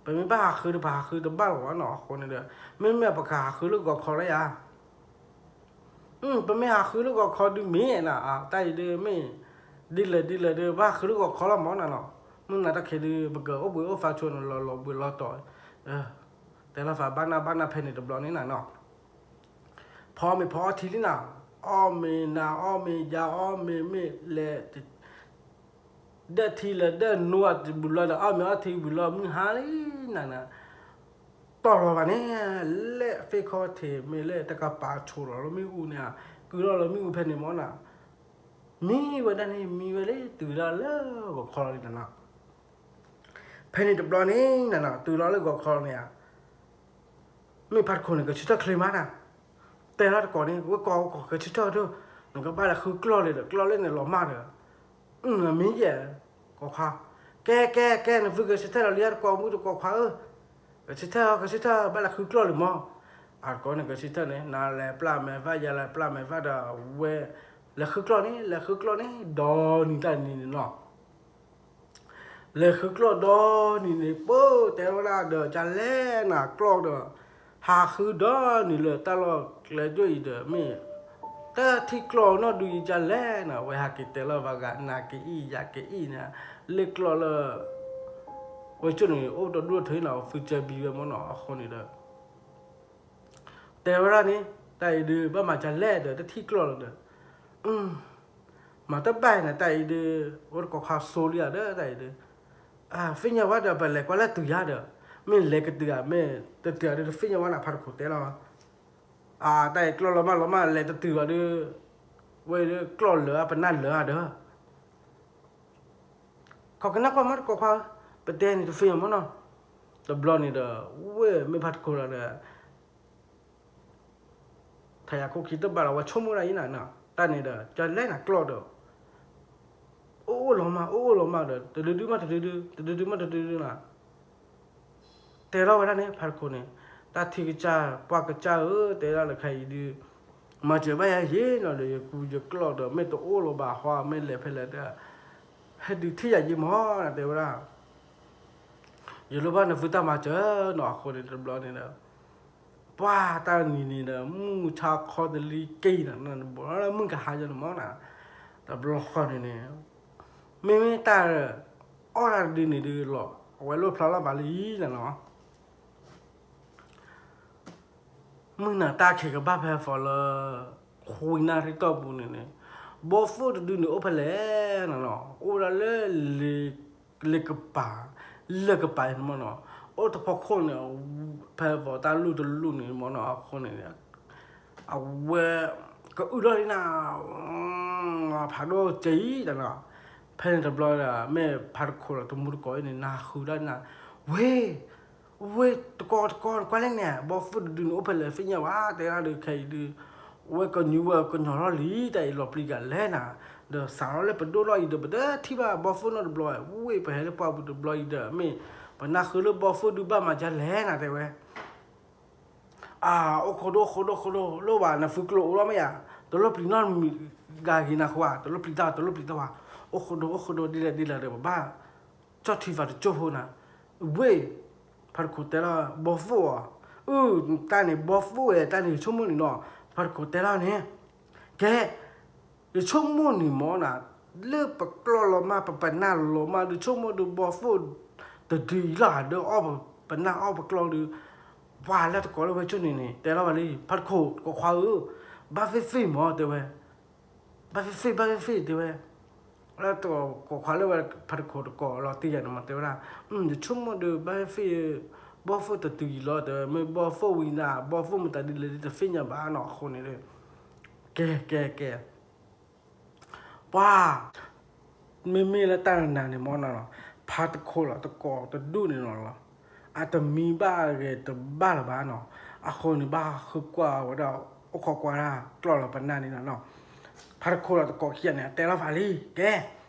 ပမ့ၢ်ဘၣ်ဟးဃုဒီး ပဟးဃုတဘၣ်လီၤဘၣ်နီၤ အဃိန့ၣ်ဒီး မ့မ့ၢ်ပကဟးဃုလၢဂီၤခီလၢယၤ ပမ့ၢ်ဟးဃုလၢဂီၤခီဒုးမ့ၢ်နၤ တၢ်အံၤဒုးမ့ၢ် ဒ်လဲၣ်ဒ်လဲၣ်ဒီး ဘၣ်ဟးဃုလၢဂီၤခီလီၤမးနၤနီၤ, မုၢ်နၤတၢ်ခံးဒုး ပကအိၣ်ဘှံးအိၣ်သါဆိန့ၣ် လီၤလီၤဘှံးလီၤတီၤ, တဲလီၤသးဘၣ်နၢ်ဘၣ်နၢ်ဖဲန့ၣ်တဘျီန့ၣ်နၤနီၤ, ဖီမ့ၤဖီအီထံလံနၤ, အီၣ်မ့ၤနၤ အီၣ်မ့ၤယၤ အီၣ်မ့ၤမ့ၢ်လဲၤ ဒၢထံလၢဒၢနိအီၣ်တဘျီဒီး အီၣ်မ့ၤအီထံဘျီလၢမုၢ်ဟါလံနၤနၤ, တီၢ်လီၤဘၣ်န့ၣ်, လၢသ့ၣ်ခီထံးမ့ၢ်လၢတကပၤဆိးလီၤလၢမ့ၣ်အူန့ၣ်, ကုၢ်လီၤလၢမ့ၣ်အူဖဲန့ၣ်မ့ၢ်နၤ, မံဝဲဒၣ်န့ၣ် မံဝဲလၢတုၤဒၣ်လၢဂီၤခီလီၤန့ၣ်နၤ, ဖဲန့ၣ်တဘျီန့ၣ်နၤနၤ တုၤလီၤလၢဂီၤခီလီၤန့ၣ်ဧါ မ့ၢ်ဖးတခိးန့ၣ် ကဆၢထၢၣ်ချ့မးနၤ, တဲလီၤတကိးန့ၣ် ဝဲကိးဝဲကိးကဆၢထၢၣ်ဒီး နကဘၣ်လဲၤဃုကျီၢ်လံဒီး ကျီၢ်လၢန့ၣ်လီၤမၢ်ဒီး, မံယဲၢ်, ကိးခွါ, ကဲကဲကဲ နသုကဆၢထၢၣ်လီၤလံတကိးမုၣ်တကိးခွါဧၢ, ကဆၢထၢၣ် ကဆၢထၢၣ် ဘၣ်လဲၤဃုကျီၢ်လံမး, အတကိးန့ၣ်ကဆၢထၢၣ်န့ၣ် နၤလဲၤပျၢ်မဲာ်ဖး ယၤလဲၤပျၢ်မဲာ်ဖးဒီး ဝဲ လဲၤဃုကျီၢ်န့ၣ် လဲၤဃုကျီၢ်န့ၣ် ဒီနံၤတၢ်နံၤန့ၣ်လီၤ လဲၤဃုကျီၢ်ဒီနံၤန့ၣ် ပၢ်တဲဝဲဒၣ်ဒီး ကလဲၣ်နၤကျီၢ်ဒီး ဟးဃုဒီနံၤလၢတၢ်လီၢ်ကျဲကၠိအံၤဒီး မ့ၢ်တထံၣ်ကျီၢ်နီၢ်ဒုအံၤ ကလဲၣ်နၤ ဝဲဟးက့ၤတဲလီၤဘၣ်ဂၤ နၤကအံၤ ယၤကအံၤန့ၣ် လၢကျီၢ်လၢ ဝဲကၠိန့ၣ် အိၣ်တဒိၣ်ထီၣ်နီၤ ဖုကၠဲဘံဝဲမ့ၢ်နီၤ အဃိန့ၣ်ဒီး တဲဝဲဒၣ်န့ၣ် တၢ်အံၤဒုး ဘၣ်မၤကလဲၣ်ဒီး တထံၣ်ကျီၢ်လီၤဒီး မၤတဘၣ်န့ၣ် တၢ်အံၤဒုး အိၣ်တကိးခွါစိလံဧါဒီး တၢ်အံၤဒုး သ့ၣ်ညါဝဲဒီး ပလဲၤကွၢ်လၢတုၤယါဒီး မ့ၢ်လဲၤကတုၤဧါ မ့ၢ်တတုၤဧါဒီး တသ့ၣ်ညါဝဲန့ၣ် ဖးတခိးတဲလီၤ အတၢ်အံၤကျီၢ်လီၤမးလီၤမး လဲၤတတုၤဘၣ်ဒီး ဝဲဒီးကျီၢ်လၢာ်ဧါ ပနၢ်လၢာ်ဧါဒီး ခိးကနၣ်ကွၢ်မးတကိးခွါဧၢ ပတဲန့ၣ်တသ့ၣ်ညါမ့ၢ်နီၤ တဘျီန့ၣ်ဒီး ဝဲမ့ၢ်ဖးတခိးလီၤဒီး ထါယၤခိၣ်ခံတဘၣ်လီၤ ဝဲဆိကမိၣ်ဒၣ်အံၤနၤ တၢ်န့ၣ်ဒီး ကလဲၣ်နၤကျီၢ်ဒီး အိၣ်အိၣ်လီၤမး အိၣ်အိၣ်လီၤမးဒီး တဒုဒုမးတဒုဒု တဒုဒုမးတဒုဒုနီၤ တဲထီၣ်ဝဲဒၣ်န့ၣ် ဖါတခိၣ်န့ၣ်, တၢ်ထံကစၢ် ပှၢ်ကစၢ်ဧၢ, တဲဒၣ်လၢခဲအံၤဒုး မၤစၢၤဘၣ်ယၤယ့နီၤဒီး ယကူယကျီၢ်ဒီး မ့ၢ်တအိၣ်လီၤဘၣ်ဟီ မ့ၢ်လဲၤဖဲလဲၣ်ဒီး ဟဲဒုးထံၣ်ယၤယ့မးနီၤ တဲဝဲဒၣ် ယလိၣ်ဘၣ်နသုတၢ်မၤစၢၤနီၤ အဃိန့ၣ်တဘျီန့ၣ်ဒီး ပှၢ်တၢ်နံၤန့ၣ်ဒီး မုၢ်ဆါခီတလံက့ၤနီၤ မုၢ်ကဟါယဲန့ၣ်မးနီၤ, တဘျီဃီန့ၣ်န့ၣ် မ့မ့ၢ်တၢ်အီၣ်တၢ်တဒုန့ၣ်ဒုးလီၤ အဝဲလိၣ်ဖျါလီၤဘၣ်လံနီၤ မုၢ်နၤတၢ်ခံးကဘၣ်ဖဲ for လၢ ဃုနၣ်ရံၣ်တီၢ်ပူၤန့ၣ်န့ၣ်, ဘီၣ်သိၣ်တဒုန့ၣ်အိၣ်ဖဲလဲၣ်နီၤနီၤ, အိၣ်ဝဲဒၣ်လၢ လ့ကပၤ, လၢကပၤန့ၣ်မးနီၤ, အိၣ်တဖီခိၣ်န့ၣ်, ဖဲ for တၢ်လူၢ်တလူၢ်န့ၣ်မးနီၤ, အဃိန့ၣ် အဝဲ ကအုၣ်ထီၣ်လံနၤ, ဖးဒိၣ်က့ၤအံၤတနီၤ, ဖဲန့ၣ်တဘျီဒီး မ့ၢ်ဖါတခိၣ်ဒီးတမူတကိးအံၤန့ၣ် နၢ်ဟူဒၣ်နၤ, ဝ့ၢ် ဝ့ၢ် တကိးတကိး နကွၢ်လဲၣ်န့ၣ် ဘီၣ်သိၣ်တဒုန့ၣ်အိၣ်ဖဲလဲၣ် သ့ၣ်ညါဘၣ် တဲဒၣ်ဒီးခဲအံၤဒုး, ဝဲကညီဝဲကညီထီၣ်လံ တၢ်အံၤလီၤပျံၤကလဲၣ်နၤ, ဒီးစးထီၣ်လၢပဒိၣ်ထီၣ်အံၤဒီး ပတထံၣ်ဘၣ်ဘီၣ်သိၣ်နီတဘျီ, ဝ့ၢ် ပဟဲလၢပှၢ်ပူၤတဘျီအံၤဒီး မ့ၢ် ပနၢ်ဃုလၢဘီၣ်သိၣ်ဒုးဘၣ်မၤဒ်လဲၣ်နၤ တဲဝဲ အၣ် အိၣ်ခိးဒိၣ်ခိးဒိၣ်ခိးဒိၣ် လိၣ်ဘၣ် နသုကျိၤအိၣ်လီၤမ့ၢ်ဧါ, တလိၣ်ပျံၤနီတမံၤဂၤဂ့ၤနၤဃိဧါ, တလိၣ်ပျံၤတၢ် တလိၣ်ပျံၤတၢ်ဘၣ်, အိၣ်ခိးဒိၣ်အိၣ်ခိးဒိၣ် ဒ်လဲၣ်ဒ်လဲၣ်ဒီး ပဘၣ် ကၠီၣ်ထံသးတကၠိၢ်ဖိနၤ, ဝ့ၢ် ဖါတခိၣ်တဲလီၤ ဘီၣ်သိၣ်ဧါ, အု တၢ်န့ၣ် ဘီၣ်သိၣ်ဝဲ တၢ်န့ၣ် ယဆိကမိၣ်န့ၣ်နီၤ, ဖါတခိၣ်တဲလီၤန့ၣ်, ကဲ ယဆိကမိၣ်န့ၣ်မ့ၢ်နၤ, လၢပကျီၢ်လီၤမး ပပနၢ်လီၤမး ဒုးဆိကမိၣ်ဒုးဘီၣ်သိၣ် တဒုအံၤလီၤ ဒုးအီၣ်ပနၢ်အီၣ်ပကျီၢ်ဒုး, ပှၤလၢတကိးလၢဝဲကၠိန့ၣ်န့ၣ် တဲလီၤဝဲလံ ဖါတခိၣ် တကိးခွါဧၢ, ဘၣ်သ့ၣ်သ့ၣ်မး တဲဝဲ ဘၣ်သ့ၣ်သ့ၣ် ဘၣ်သ့ၣ်သ့ၣ် တဲဝဲ, လၢတကိးခွါလၢဝဲဖါတခိၣ်တကိးလီၤတံၢ်ယၤန့ၣ်မး တဲဝဲဒၣ်, ယဆိကမိၣ်ဒုး ဘၣ်သ့ၣ်သ့ၣ် ဘီၣ်သိၣ်တတုၤအံၤလီၤ တဲဝဲ, မ့ၢ်ဘီၣ်သိၣ်ဝံၤနၤ ဘီၣ်သိၣ်မတၤဒ်လဲၣ်ဒ်တသ့ၣ်ညါဘၣ်နီၤ အဃိန့ၣ်ဒီး, ကဲ ကဲ ကဲ ပှၤ မ့မ့ၢ်လၢတၢ်နၤန့ၣ်မ့ၢ်နီၤ, ဖါတခိၣ်လီၤ တကိးတဒူၣ်န့ၣ်လီၤလီၤ, အတမံဘၣ်အဂ့ၤတဘၣ်လၢၤဘၣ်နီၤ, အဃိန့ၣ်ဘၣ်ဃုကွၢ်ဝဲဒၣ် အိၣ်ခိးကွၢ်တၢ်ကျီၢ်လီၤပနၢ်န့ၣ်နီၤ, ဖါတခိၣ်လီၤ တကိးခံဂၤန့ၣ် အတဲလီၤဖးလံ ကဲ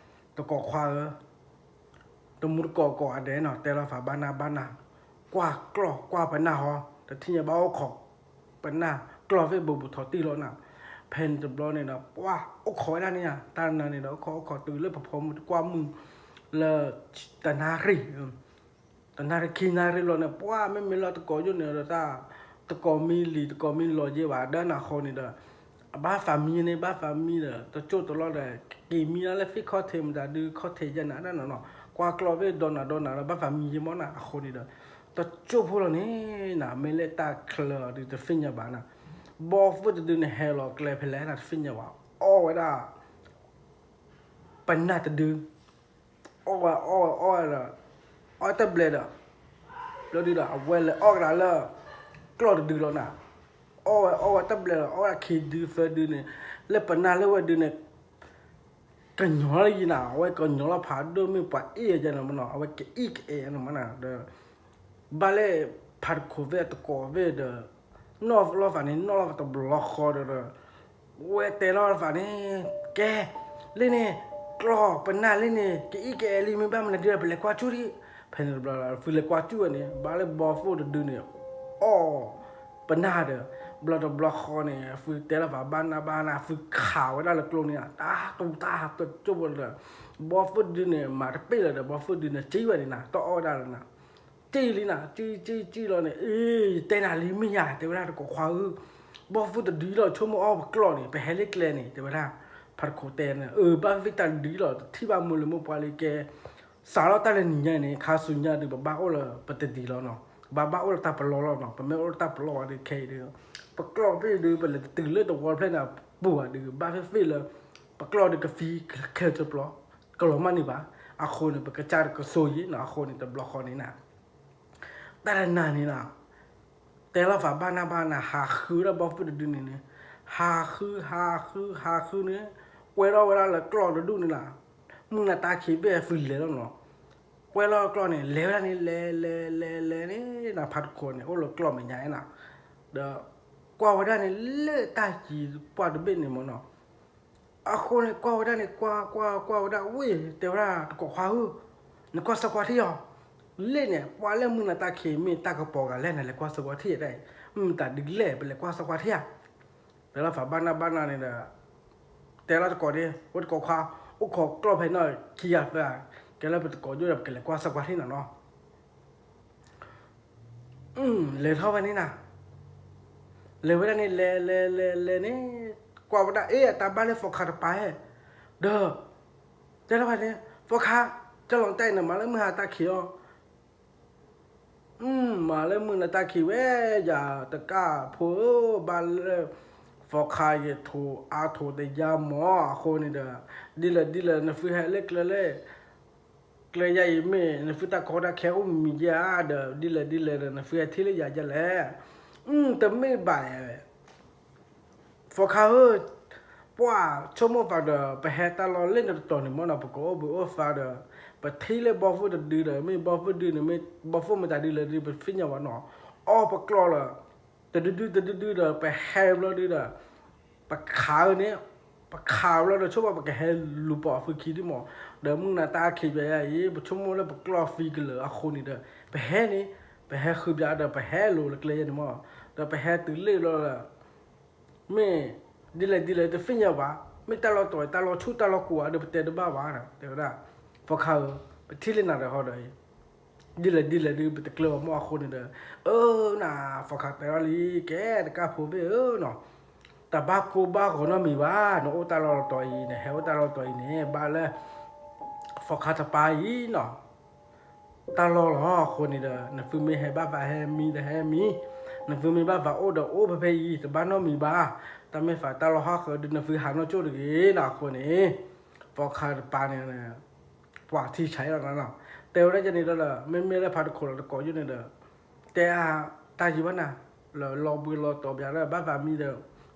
တကိးခွါဧၢ တမူတကိးကိးဂၤဒဲးနီၤ တဲလီၤဖးဘၣ်နၢ်ဘၣ်နၢ်, ကွၢ်ကျီၢ်ကွၢ်ပနၢ်ဟီ တထံၣ်ညါဘၣ်အိၣ်ခိး ပနၢ်ကျီၢ်သ့ၣ်ဘူးဘူးထီၣ်တံၢ်လီၤနၤ, ဖဲန့ၣ်တဘျီန့ၣ်ဒီး ပှၤအိၣ်ခိးဝဲဒၣ်န့ၣ်ဧါ တၢ်နၤန့ၣ်ဒီး အိၣ်ခိးအိၣ်ခိးတုၤလၢပဖိမုၣ်တကွၢ်မုၢ် လၢ တနၣ်ရံၣ် တနၣ်ရံၣ်ခံနၣ်ရံၣ်လီၤန့ၣ် ပှၤမ့မ့ၢ်လၢတကိးယိၣ်န့ၣ်ဒီး တၢ် တကိးမံလံ တကိးမံလီၤယဲၢ်ဘၣ် ဒၣ်နၤဃိန့ၣ်ဒီး အဘၣ်သးမံန့ၣ် ဘၣ်သးမံဒီး တကၠိၢ်တလီၢ်ဒီး က့ၤမံလၢသ့ၣ်ခီၣ်ထံးမတၤဒုးခီၣ်ထံးယဲၢ်နၤဒၣ်နၤနီၤ ကွၢ်ကျီၢ်သ့ၣ်ဒီနၤဒီနၤဒီး ဘၣ်သးမံယဲၢ်မးနၤ အဃိန့ၣ်ဒီး တကၠိၢ်ဖိလီၤန့ၣ်နၤ မ့ၢ်လၢတၢ်ချၢအီၤဒုးတသ့ၣ်ညါဘၣ်နၤ ဘီၣ်သိၣ်တဒုန့ၣ် ဟဲလီၤကျဲဖဲလဲၣ်နၤ တသ့ၣ်ညါဘၣ် အီၣ်ဝဲဒၣ် ပနၢ်တဒု အီၣ်ဝဲအီၣ်ဝဲအီၣ်ဝဲဒီး အီၣ်တဘျဲးဒီး ဘျီဒုဒီး အဝဲလဲၤအီၣ်ကဒါလၢ ကျီၢ်တဒုလီၤနၤ အီၣ်ဝဲအီၣ်ဝဲတဘျဲးဒီး အီၣ်ဝဲခံဒုသၢဒုန့ၣ် လၢပနၢ်လၢဝဲဒုန့ၣ် ကညီလီၤယံၤနၤ အဝဲကညီလီၤဖးဒိၣ်မ့ၢ်ပှၤအ့ၣ်ယဲၢ်နၤမးနီၤ အဝဲကအ့ၣ်ကအဲးနၤမးနၤဒီး ဘၣ်လၢ ဖါတခိၣ်သ့ၣ်တကိးသ့ၣ်ဒီး နီၣ်လီၤသးန့ၣ် နီၣ်လီၤသးတဘျီဃီဒီး ဝဲတဲလီၤသးန့ၣ် ကဲ လၢန့ၣ် ကျီၢ်ပနၢ်လၢန့ၣ် ကအံၣ်ကအဲၣ်လံ မ့ၢ်ဘၣ်မနုၤဒ်လဲၣ် ပလဲၤကွၢ်ကၠူၣ်ဒံး ဖဲန့ၣ်တဘျီ သုလဲၤကွၢ်ကၠူၣ်ဝဲန့ၣ် ဘၣ်လၢဘီၣ်သိၣ်တဒုန့ၣ် အီၣ် ပနၢ်ဒီး ဘျီတဘျီဃီန့ၣ် သုတဲလီၤသးဘၣ်နၢ်ဘၣ်နၢ် သုခးဝဲဒၣ်လၢကျိန့ၣ် တၢ်တူၢ်တၢ်ဟးတကၠိၢ်ဖိဒီး ဘီၣ်သိၣ်တဒုန့ၣ် မၤတပ့ၢ်လၢၤဒီး ဘီၣ်သိၣ်တဒုန့ၣ် စံၣ်ဝဲန့ၣ်နၤ တအီၣ်ဝဲဒၣ်လၢၤနၤ စံၣ်လံနၤ စံၣ်စံၣ်စံၣ်လီၤန့ၣ် အ့ ယတဲနၤလံမ့ၢ်ယၤ တဲဝဲဒၣ်တကိးခွါဧၢ, ဘီၣ်သိၣ်တဒုလီၤ ဆိကမိၣ်အီၣ်ပကျီၢ်န့ၣ် ပဟဲလၢကျဲန့ၣ် တဲဝဲဒၣ် ဖါတခိၣ်တဲန့ၣ် အၢ ဘၣ်သ့ၣ်သ့ၣ်တဒုလီၤ တထံၣ်ဘၣ်မိၢ်လၢမိၢ်ပှၢ်လၢကဲ စးထီၣ်တၢ်လၢနံၤညါန့ၣ် ခါဆူညါဒုး ပဘၣ်အိၣ်လၢပတဒံးလီၤနီၤ, ပဘၣ်ဘၣ်အိၣ်လၢတၢ်ပလီၢ်လီၤနီၤ, ပမ့ၢ်အိၣ်လၢတၢ်ပလီၢ်ဝဲဒုးခဲအံၤဒုး ပကျီၢ်သ့ၣ်ဒုး ပလဲၤတတုၤလၢတဝီဖျဲၣ်န့ၣ် ပူၤဘၣ်ဒုး ဘၣ်သ့ၣ်သ့ၣ်လၢ ပကျီၢ်ဒုးကသံခဲတဘျီ ကလီၤမၢ်န့ၢ်ဘၣ်, အဃိန့ၣ် ပကစၢ်တကဆိယံၤနီၤ, အဃိန့ၣ် တဘျီဃီန့ၣ်နၤ တၢ်တနၤန့ၣ်နၤ, တဲလီၤသးဘၣ်နၢ်ဘၣ်နၢ် ဟးဃုဝဲဒၣ်ဘီၣ်သိၣ်တဒုန့ၣ်န့ၣ်, ဟးဃု ဟးဃု ဟးဃုန့ၣ်, ကွဲထီၣ်ဝဲဒၣ်လၢကျီၢ်တဒူၣ်န့ၣ်နၤ, မုၢ်နၤတၢ်ခံးဘ့ၣ်သုးလဲၤလီၤနီၤ, ကွဲလီၤကျီၢ်န့ၣ် လဲၤဝဲဒၣ်န့ၣ် လဲၤ လဲၤ လဲၤ လဲၤန့ၣ်နၤ ဖါတခိၣ်န့ၣ် အိၣ်လၢကျီၢ်မဲာ်ညါနၤ, ဒီး ကွၢ်ဝဲဒၣ်န့ၣ် လၢတၢ်ကံးပှၢ်တဘ့ၣ်န့ၣ်မ့ၢ်နီၤ အဃိန့ၣ်ကွၢ်ဝဲဒၣ်န့ၣ် ကွၢ်ကွၢ်ကွၢ်ဝဲဒၣ် ဝ့ၢ်တဲဝဲဒၣ် တကိးခွါဧၢ, နကွၢ်ဆၢကွၢ်ထံၣ်အီၤ, လ့ၣ်န့ၣ် ပှၤလၢမုၢ်နၤတၢ်ခံးမ့ၢ်တၢ်ကပီၤဂၤလဲၣ် နလဲၤကွၢ်ဆၢကွၢ်ထံၣ်ဒၣ်အံၤ, မ့ၢ်တၢ်ဒ်လဲၣ် ပလဲၤကွၢ်ဆၢကွၢ်ထံၣ်ဧါ. တဲလီၤသးဘၣ်နၢ်ဘၣ်နၢ်န့ၣ်ဒီး တဲလီၤတကိးန့ၣ် ဝဲတကိးခွါ အိၣ်ခိးကျီၢ်ဖဲနီၢ်ခံဂၤသၢဂၤ, ကဲလၢပတကိးယိၣ်ဒီး ပကလဲၤကွၢ်ဆၢကွၢ်ထံၣ်နၤနီၤ. လဲၤထီၣ်ဝဲန့ၣ်နၤ, လဲၤဝဲဒၣ်န့ၣ် လဲၤလဲၤလဲၤလဲၤန့ၣ် ကွၢ်ဝဲဒၣ် အ့ အတၢ်ဘၣ်လၢ ဖီခါတပၤဧၢ, ဒီး တဲလီၤဝဲန့ၣ် ဖီခါ, ကၠီလီၤတၢ်အံၤ နမၤလၢမုၢ်ဟါတၢ်ခံးအီၤ, မၤလၢမုၢ်နၤတၢ်ခံးဝဲ, ယၤတကၢ်ဖိဧၢ, ဘၣ်လၢ ဖီခါယထိးအါထိးတယါမးအဃိန့ၣ်ဒီး, ဒ်လဲၣ်ဒ်လဲၣ် နသုဟဲလၢကျဲလဲၣ် ကျဲယၤအံၤမ့ၢ် နသုတၢ်ကီတၢ်ခဲအိၣ်မံၤယါဒီး ဒ်လဲၣ်ဒ်လဲၣ်ဒီး နသုဟဲထံၣ်လၢယၤယဲလဲၣ်, တမ့ၢ်ဘၣ်, ဖီခါဧၢ, ပှၤဆိကမိၣ်သးဒီး ပဟဲတၢ်လီၢ်လၢနတတီၤန့ၣ်မ့ၢ်နီၤ ပကအိၣ်ဘှံးအိၣ်သါဒီး ပထံၣ်လၢဘီၣ်ဖိတဒုဒီး မ့ၢ်ဘီၣ်ဖိဒုန့ၣ် မ့ၢ်ဘီၣ်ဖိမတၤဒုလဲၣ်ဒု ပသ့ၣ်ညါဘၣ်နီၤ, အီၣ်ပကျီၢ်လၢ တဒုဒုတဒုဒုဒီး ပဟဲဘျီဒုဒီး ပခးဧၢန့ၣ်, ပခးဘျီဒီး ဆိကမိၣ်ပကဟဲလူၤပိာ်အဖုခံဒုမး, ဒီးမုၢ်နၤတၢ်ခံးဘၣ်ယၤအံၤ ပဆိကမိၣ်လၢပကျီၢ်သံကလၢာ်အဃိန့ၣ်ဒီး ပဟဲန့ၣ်, ပဟဲဃုာ်ဘၣ်ဒီး ပဟဲလိၤလၢကျဲယဲန့ၣ်မး, ဒီးပဟဲတုၤလ့ၣ်လီၤဒီး မ့ၢ်ဒ်လဲၣ်ဒ်လဲၣ်တသ့ၣ်ညါဘၣ်, မ့ၢ်တၢ်လီၢ်တီၤတၢ်လီၢ်ဆူၣ်တၢ်လီၢ်ကိးဧါဒီး ပတဲတဘၣ်ဘၣ်, တဲဝဲဒၣ်, ဖီခါဧၢ, ပထံၣ်လၢနၤဒီးဟီဒီးအံၤ ဒ်လဲၣ်ဒ်လဲၣ်ဒု ပတကျၢၤဘၣ်မးအဃိန့ၣ်ဒီး, အၢ နၤ ဖီခါတဲထီၣ်လံ ကဲတကၢ်ဖိဘ့ၣ်ဧၢနီၤ, တဘၣ်ကိၢ်ဘၣ်ဂီၤနီတမံၤဘၣ်, နအိၣ်တၢ်လီၢ်တီၤအံၤ နဟဲအိၣ်တၢ်လီၢ်တီၤအံၤန့ၣ် ဘၣ်လၢ ဖီခါတပၤအံၤနီၤ, တၢ်လီၢ်လီၤအဃိန့ၣ်ဒီး နသုမ့ၢ်ဟဲဘၣ်သးဟဲမံဒီးဟဲမံ, နသုမ့ၢ်ဘၣ်သးအိၣ်ဒီးအိၣ်ဖဲဖဲအံၤ တဘၣ်နီတမံၤဘၣ်, တၢ်မ့ၢ်သးတၢ်လီၢ်ဟီၣ်ဃၢၤဒု နသုဟးနီၢ်ကၠိၣ်တဂ့ၤနီၤအဃိန့ၣ်, ဖီခါတပၤန့ၣ် ပှၤထံဆါအံၤလီၤနီၤ, တဲဝဲဒၣ်ကဲန့ၣ်ဒီး မ့မ့ၢ်လၢဖါတခိးလီၤတကိးယိၣ်န့ၣ်ဒီး, တဲအါတၢ်ယံၤဘၣ်နၤ, လၢလီၤဘှံးလီၤတီၤဘၣ်ဒီး ဘၣ်သးမံဒီး,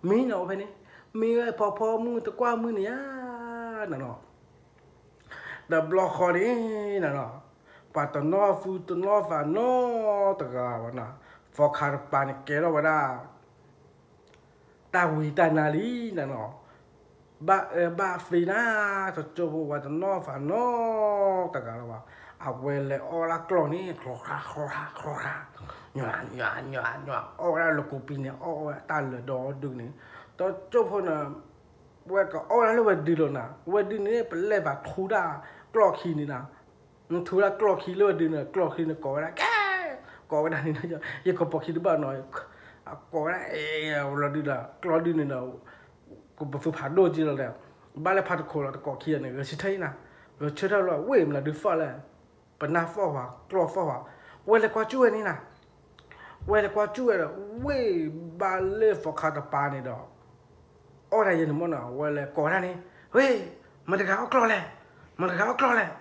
မံနီၤအိၣ်ဖဲန့ၣ်, မံဝဲဖီဖီမုၢ်တကွၢ်မုၢ်န့ၣ်ဧါ, နနီၤ, တဘျီဃီန့ၣ်နနီၤ, ပှၤတနီၣ်သူတနီၣ်သးနီတဂၤဘၣ်နီၤ, ဖီခါတပၤန့ၣ်ကဲထီၣ်ဝဲဒၣ် တၢ်ဝံတၢ်နါလံနနီၤ, ဘၣ်အၢဘၣ်သီနၤ, တကၠိဖိဝဲတနီၣ်သးနီတဂၤလၢၤဘၣ်, အဝဲလဲၤအီၣ်ဝဲဒၣ်ကျီၢ်န့ၣ် ချီဟါချီဟါချီဟါ, ညွၤညွၤညွၤညွၤ အီၣ်ဝဲဒၣ်လၢကိးပံၤန့ၣ် အီၣ်ဝဲတၢ်လၢာ်ဒီဒုန့ၣ်, တကၠိဖိန့ၣ် ဝဲကအီၣ်ဝဲဒၣ်လၢဝဲဒုလီၤနၤ, ဝဲဒုန့ၣ် ပလဲၤသးထူတၢ်ကျီၢ်ခံန့ၣ်နၤ, နထူဝဲဒၣ်ကျီၢ်ခံလၢဝဲဒုန့ၣ် ကျီၢ်ခံန့ၣ်ကိးဝဲဒၣ်ကဲ, ကိးဝဲဒၣ်န့ၣ်ဒီး ယကပိာ်ခံတဘၣ်နီၤ, အကိးဝဲဒၣ်အလီၤဒုဒီး ကျီၢ်ဒုန့ၣ်ဒီး ကပသူဖးဒိၣ်က့လီၤဒီး, ဘၣ်လၢဖါတခိးလီၤတကိးခံဂၤန့ၣ် ဂဲၤဆၢထၢၣ်အံၤနၤ, ဂဲၤဆၢထၢၣ်လီၤ ဝ့ၢ်မနုၤဒုသီၣ်လဲၣ်, ပနၢ်သီၣ်ဝဲ ကျီၢ်သီၣ်ဝဲ, ဝဲလဲၤကွၢ်ကၠူၣ်ဝဲန့ၣ်နၤ, ဝဲလဲၤကွၢ်ကၠူၣ်ဝဲဒီး ဝ့ၢ်ဘၣ်လၢဖီခါတပၤန့ၣ်ဒီး အီၣ်ဒၣ်ယဲန့ၣ်မ့ၢ်နီၤ, ဝဲလဲၤကိးဝဲဒၣ်န့ၣ်, ဝ့ၢ်, မတၤတဂၤအီၣ်ကျီၢ်လဲၣ်, မတၤတဂၤအီၣ်ကျီၢ်လဲၣ်,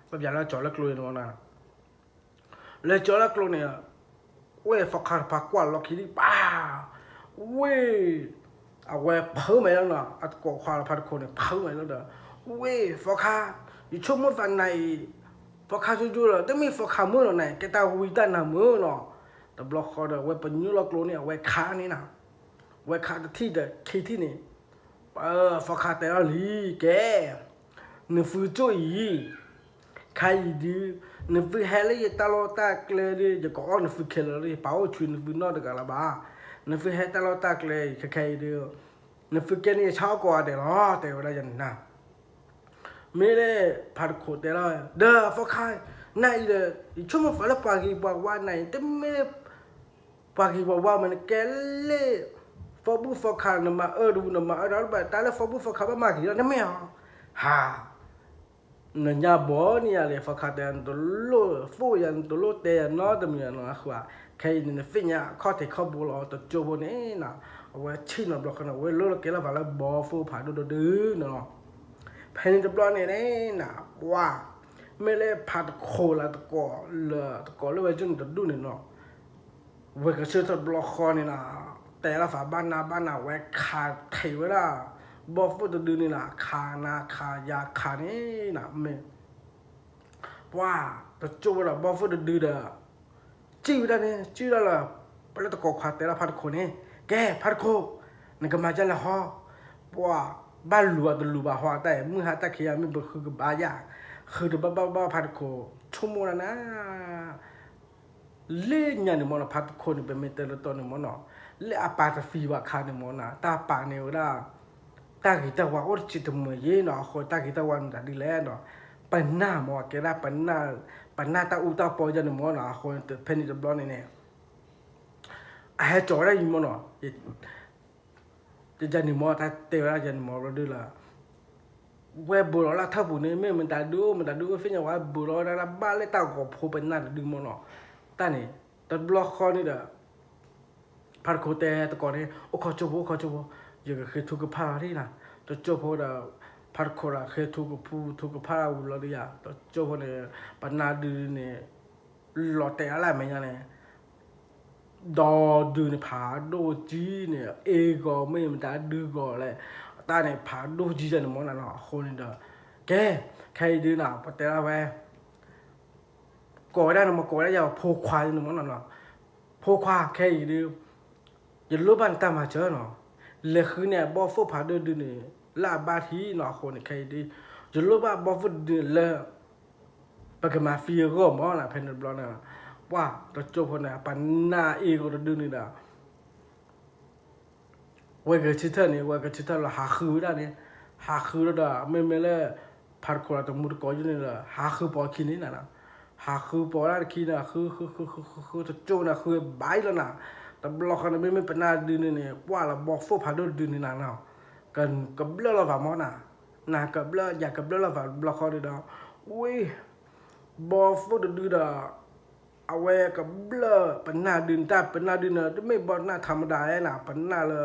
ပဘၣ်လၢကၠီၤလၢကျိန့ၣ်မ့ၢ်နီၤ, လဲၤကၠီၤလၢကျိန့ၣ်, ဝ့ၢ်ဖီခါတပၤကွၢ်လီၢ်ခံဒံးပၢ်, ဝ့ၢ်, အဝဲဖုးမဲာ်လီၤနီၤ, အတကိးခွါလၢဖါတခိးန့ၣ် ဖုးမဲာ်လီၤဒီး, ဝ့ၢ်ဖီခါ, ယဆိကမိၣ်သးနၤအံၤ, ဖီခါကၠိကၠိလီၤ တမ့ၢ်ဖီခါမုၢ်လီၤနၤအံၤ ကဲတၢ်ဝံတၢ်နါမုၢ်နီၤ, တဘျီဃီဒီး ဝဲပညိၣ်လီၢ်ကျိန့ၣ် အဝဲခးန့ၣ်နၤ, ဝဲခးတထံၣ်ဒီးခံထံၣ်န့ၣ် ဖီခါတဲထီၣ်လံ ကဲ, နသုကၠိၣ်အံၤ, ခါအံၤဒုး, နသုဟဲလၢယတၢ်လီၢ်တၢ်ကျဲဒီး ယကအီၣ်နသုခဲလၢာ်လၢ ယပာ်အိၣ်ဆူနသုနီတဂၤလၢၤဘၣ်, နသုဟဲတၢ်လီၢ်တၢ်ကျဲအံၤခဲခဲအံၤဒီး, နသုကဲန့ၢ်ယဆၣ်အီၣ်ကိးဂၤဒဲးလီၤ တဲဝဲဒၣ်ယၤန့ၣ်နၤ မ့ၢ်လၢဖါတခိးတဲလီၤ, ဒီးဖီခါ, နၤအံၤဒီး ယဆိကမိၣ်သးလၢပှၤဂ့ၤပှၤဝါနၤအံၤ တမ့ၢ်လၢ ပှၤဂ့ၤပှၤဝါမ့ၢ်နကဲလၢ ဖီဘူၣ်ဖီခါ နမၤအၢတဝံၤ နမၤအၢတၢ်ဘၣ် တၢ်လၢဖီဘူၣ်ဖီခါဘၣ်မၤဂ့ၤလီၤ တမ့ၢ်ဧါ, ဟး နညါဘီန့ၣ်ယၤလဲၣ် ဖီခါတဲ နတလိၣ်သိၣ်ယၤ နတလိၣ်တဲယၤနီတမံၤနီၤ အဃိ ခဲအံၤန့ၣ် နသ့ၣ်ညါအခီၣ်ထံးခီၣ်ဘိလီၤ တကၠိဖိန့ၣ်နီၤ အဝဲဆံၣ်နီၤဘျီဃီန့ၣ် အဝဲလၢလီၤကဲလီၤသးလၢဘီဖိဖးဒိၣ်ဒိၣ်ဒုနီၤ ဖဲန့ၣ်တဘျီန့ၣ်န့ၣ်နီၤ ပှၤ မ့ၢ်လၢဖးတခိးလၢတကိးလၢ တကိးလၢဝဲကၠိန့ၣ်တဒူၣ်န့ၣ်နီၤ ဝဲကဆၢထၢၣ်တဘျီဃီန့ၣ်နီၤ တဲလီၤသးဘၣ်နၤဘၣ်နၤ ဝဲခးထံးဝဲဒၣ် ဘီၣ်သိၣ်တဒုန့ၣ်နီၤ ခးနၤခးယၤခးန့ၣ်နီၤ မ့ၢ် ပှၤ တကၠိဝဲဒီးဘီၣ်သိၣ်တဒုဒီး စံၣ်ဝဲဒၣ်န့ၣ် စံၣ်ဝဲဒၣ်လၢ ပလၢတကိးခွါတဲလီၤဖးတခိးန့ၣ် ကဲ ဖးတခိး နကမၤဒ်လဲၣ်ဟီ ပှၤ ဘၣ်လူၤအတလူၤဘၣ်ဟီအတၢ်အံၤ မုၢ်ဟါတၢ်ခံးယါမ့ၢ်ပဃုကဘၣ်ယၤ, ဃုတဘၣ်ဘၣ်ဘၣ်ဖးတခိး ဆိကမိၣ်ဒၣ်နၤ လၢညါန့ၣ်မ့ၢ်နီၤ ဖးတခိးန့ၣ် ပမ့ၢ်တဲလၢတီန့ၣ်မ့ၢ်နီၤ, လၢအပာ်တသံဘၣ်ခါန့ၣ်မ့ၢ်နီၤ တၢ်ပာ်န့ၣ်ဝဲဒၣ် တၢ်ဂ့ၤတၢ်ဝါအိၣ်တစဲးတမှဲၤယ့နီၤ အဃိတၢ်ဂ့ၤတၢ်ဝါမတၤဒ်လဲၣ်နီၤ, ပနၢ်မ့ၢ်ကဲဒၣ်ပနၢ်, ပနၢ်တၢ်အူတၢ်ပီယါန့ၣ်မ့ၢ်နီၤ အဃိဖဲန့ၣ်တဘျီန့ၣ်န့ၣ် အဟဲကၠီၤဝဲဒၣ်ယံၤမ့ၢ်နီၤ ယန့ၣ်မ့ၢ် တၢ်တဲဝဲဒၣ်ယန့ၣ်မ့ၢ်ဘျီဒုလၢ ဝဲဘူးလီၤလၢထၢၣ်ပူၤန့ၣ် မ့ၢ်မတၤဒုအိၣ် မတၤဒုအိၣ် သ့ၣ်ညါဝဲဘူးလီၤဝဲဒၣ်လၢဘၣ်လၢတၢ်ဂီၤဖိပနၢ်တဒုမ့ၢ်နီၤ, တၢ်န့ၣ် တဘျီဃီန့ၣ်ဒီး ဖးတခိးတဲတကိးန့ၣ် အိၣ်ခိးကၠိဖိ အိၣ်ခိးကၠိဖိ, ယကဃ့ထူကဖၣ်လီၤဒ်နၤ, တကၠိဖိဒီး ဖးတခိးဒီးဃ့ထူကဖူထူကဖၣ်ဝံၤလီၤဒ်ယၤ တကၠိဖိန့ၣ် ပနၢ်ဒုန့ၣ် လီၤတဲာ်အါလၢအမဲာ်ညါန့ၣ် ဒီးဒုန့ၣ်ဖးဒိၣ်ကံန့ၣ် အ့ၣ်ဂီၤမ့ၢ်မတၤဒုဂီၤလဲၣ်, တၢ်န့ၣ်ဖးဒိၣ်ကံယါန့ၣ်မ့ၢ်နီၤနီၤ အဃိန့ၣ်ဒီး ကဲ ခဲအံၤဒုနီၤ ပတဲဒၣ်ဝဲ ကိးဝဲဒၣ်န့ၣ်မ့ၢ်ကိးဝဲဒၣ်ယၤ ဖိခွါန့ၣ်မ့ၢ်နီၤနီၤ, ဖိခွါ ခဲအံၤဒု ယလိၣ်ဘၣ်နတၢ်မၤစၢၤနီၤ, လဲၤဃုန့ၢ်အဘီၣ်သိၣ်ဖးဒိၣ်ဒုန့ၣ် လၢအဘၣ်ထံးနီၤ အဃိန့ၣ် ခဲအံၤဒု ယလိၣ်ဘၣ်အဘီၣ်သိၣ်ဒုန့ၣ်လၢ ပကမၤသံအဂီၢ်မ့ၢ်နီၤ ဖဲန့ၣ်တဘျီန့ၣ်, ပှၢ်တကၠိဖိန့ၣ် ပနၢ်အ့ၣ်ဂီၤတဒုန့ၣ်ဒီး ဝဲဂဲၤဆၢထၢၣ်န့ၣ် ဝဲဂဲၤဆၢထၢၣ်လီၤဟးဃုဝဲဒၣ်န့ၣ်, ဟးဃုဒီး မ့မ့ၢ်လၢ ဖးတခိးဒီးတမူတကိးယုၢ်န့ၣ်ဒီး ဟးဃုပိာ်အခံန့ၣ်နၤ, ဟးဃုပိာ်ဝဲဒၣ်တခံန့ၣ် ဃုဃုဃုဃုဃု တကၠိန့ၣ် ဃုဘၣ်အံၤလီၤနၤ, တဘျီဃီန့ၣ် မ့မ့ၢ်ပနၢ်ဒုန့ၣ်န့ၣ် ပှၢ်လီၤဘီၣ်သိၣ်ဖးဒိၣ်ဒုန့ၣ်နၤနီၤ, ကဘျၢၣ်လီၤဘၣ်မ့ၢ်နၤ, နကဘျၢၣ် ယကဘျၢၣ်လီၤဘၣ်တဘျီဃီန့ၣ်ဒီး ဝ့ၢ် ဘီၣ်သိၣ်တဒုဒီး အဝဲကဘျၢၣ်ပနၢ်ဒုန့ၣ် တၢ်ပနၢ်ဒုန့ၣ် တမ့ၢ်ဘီၣ်နၢ်ထးမတၤဧါနၤ ပနၢ်လၢ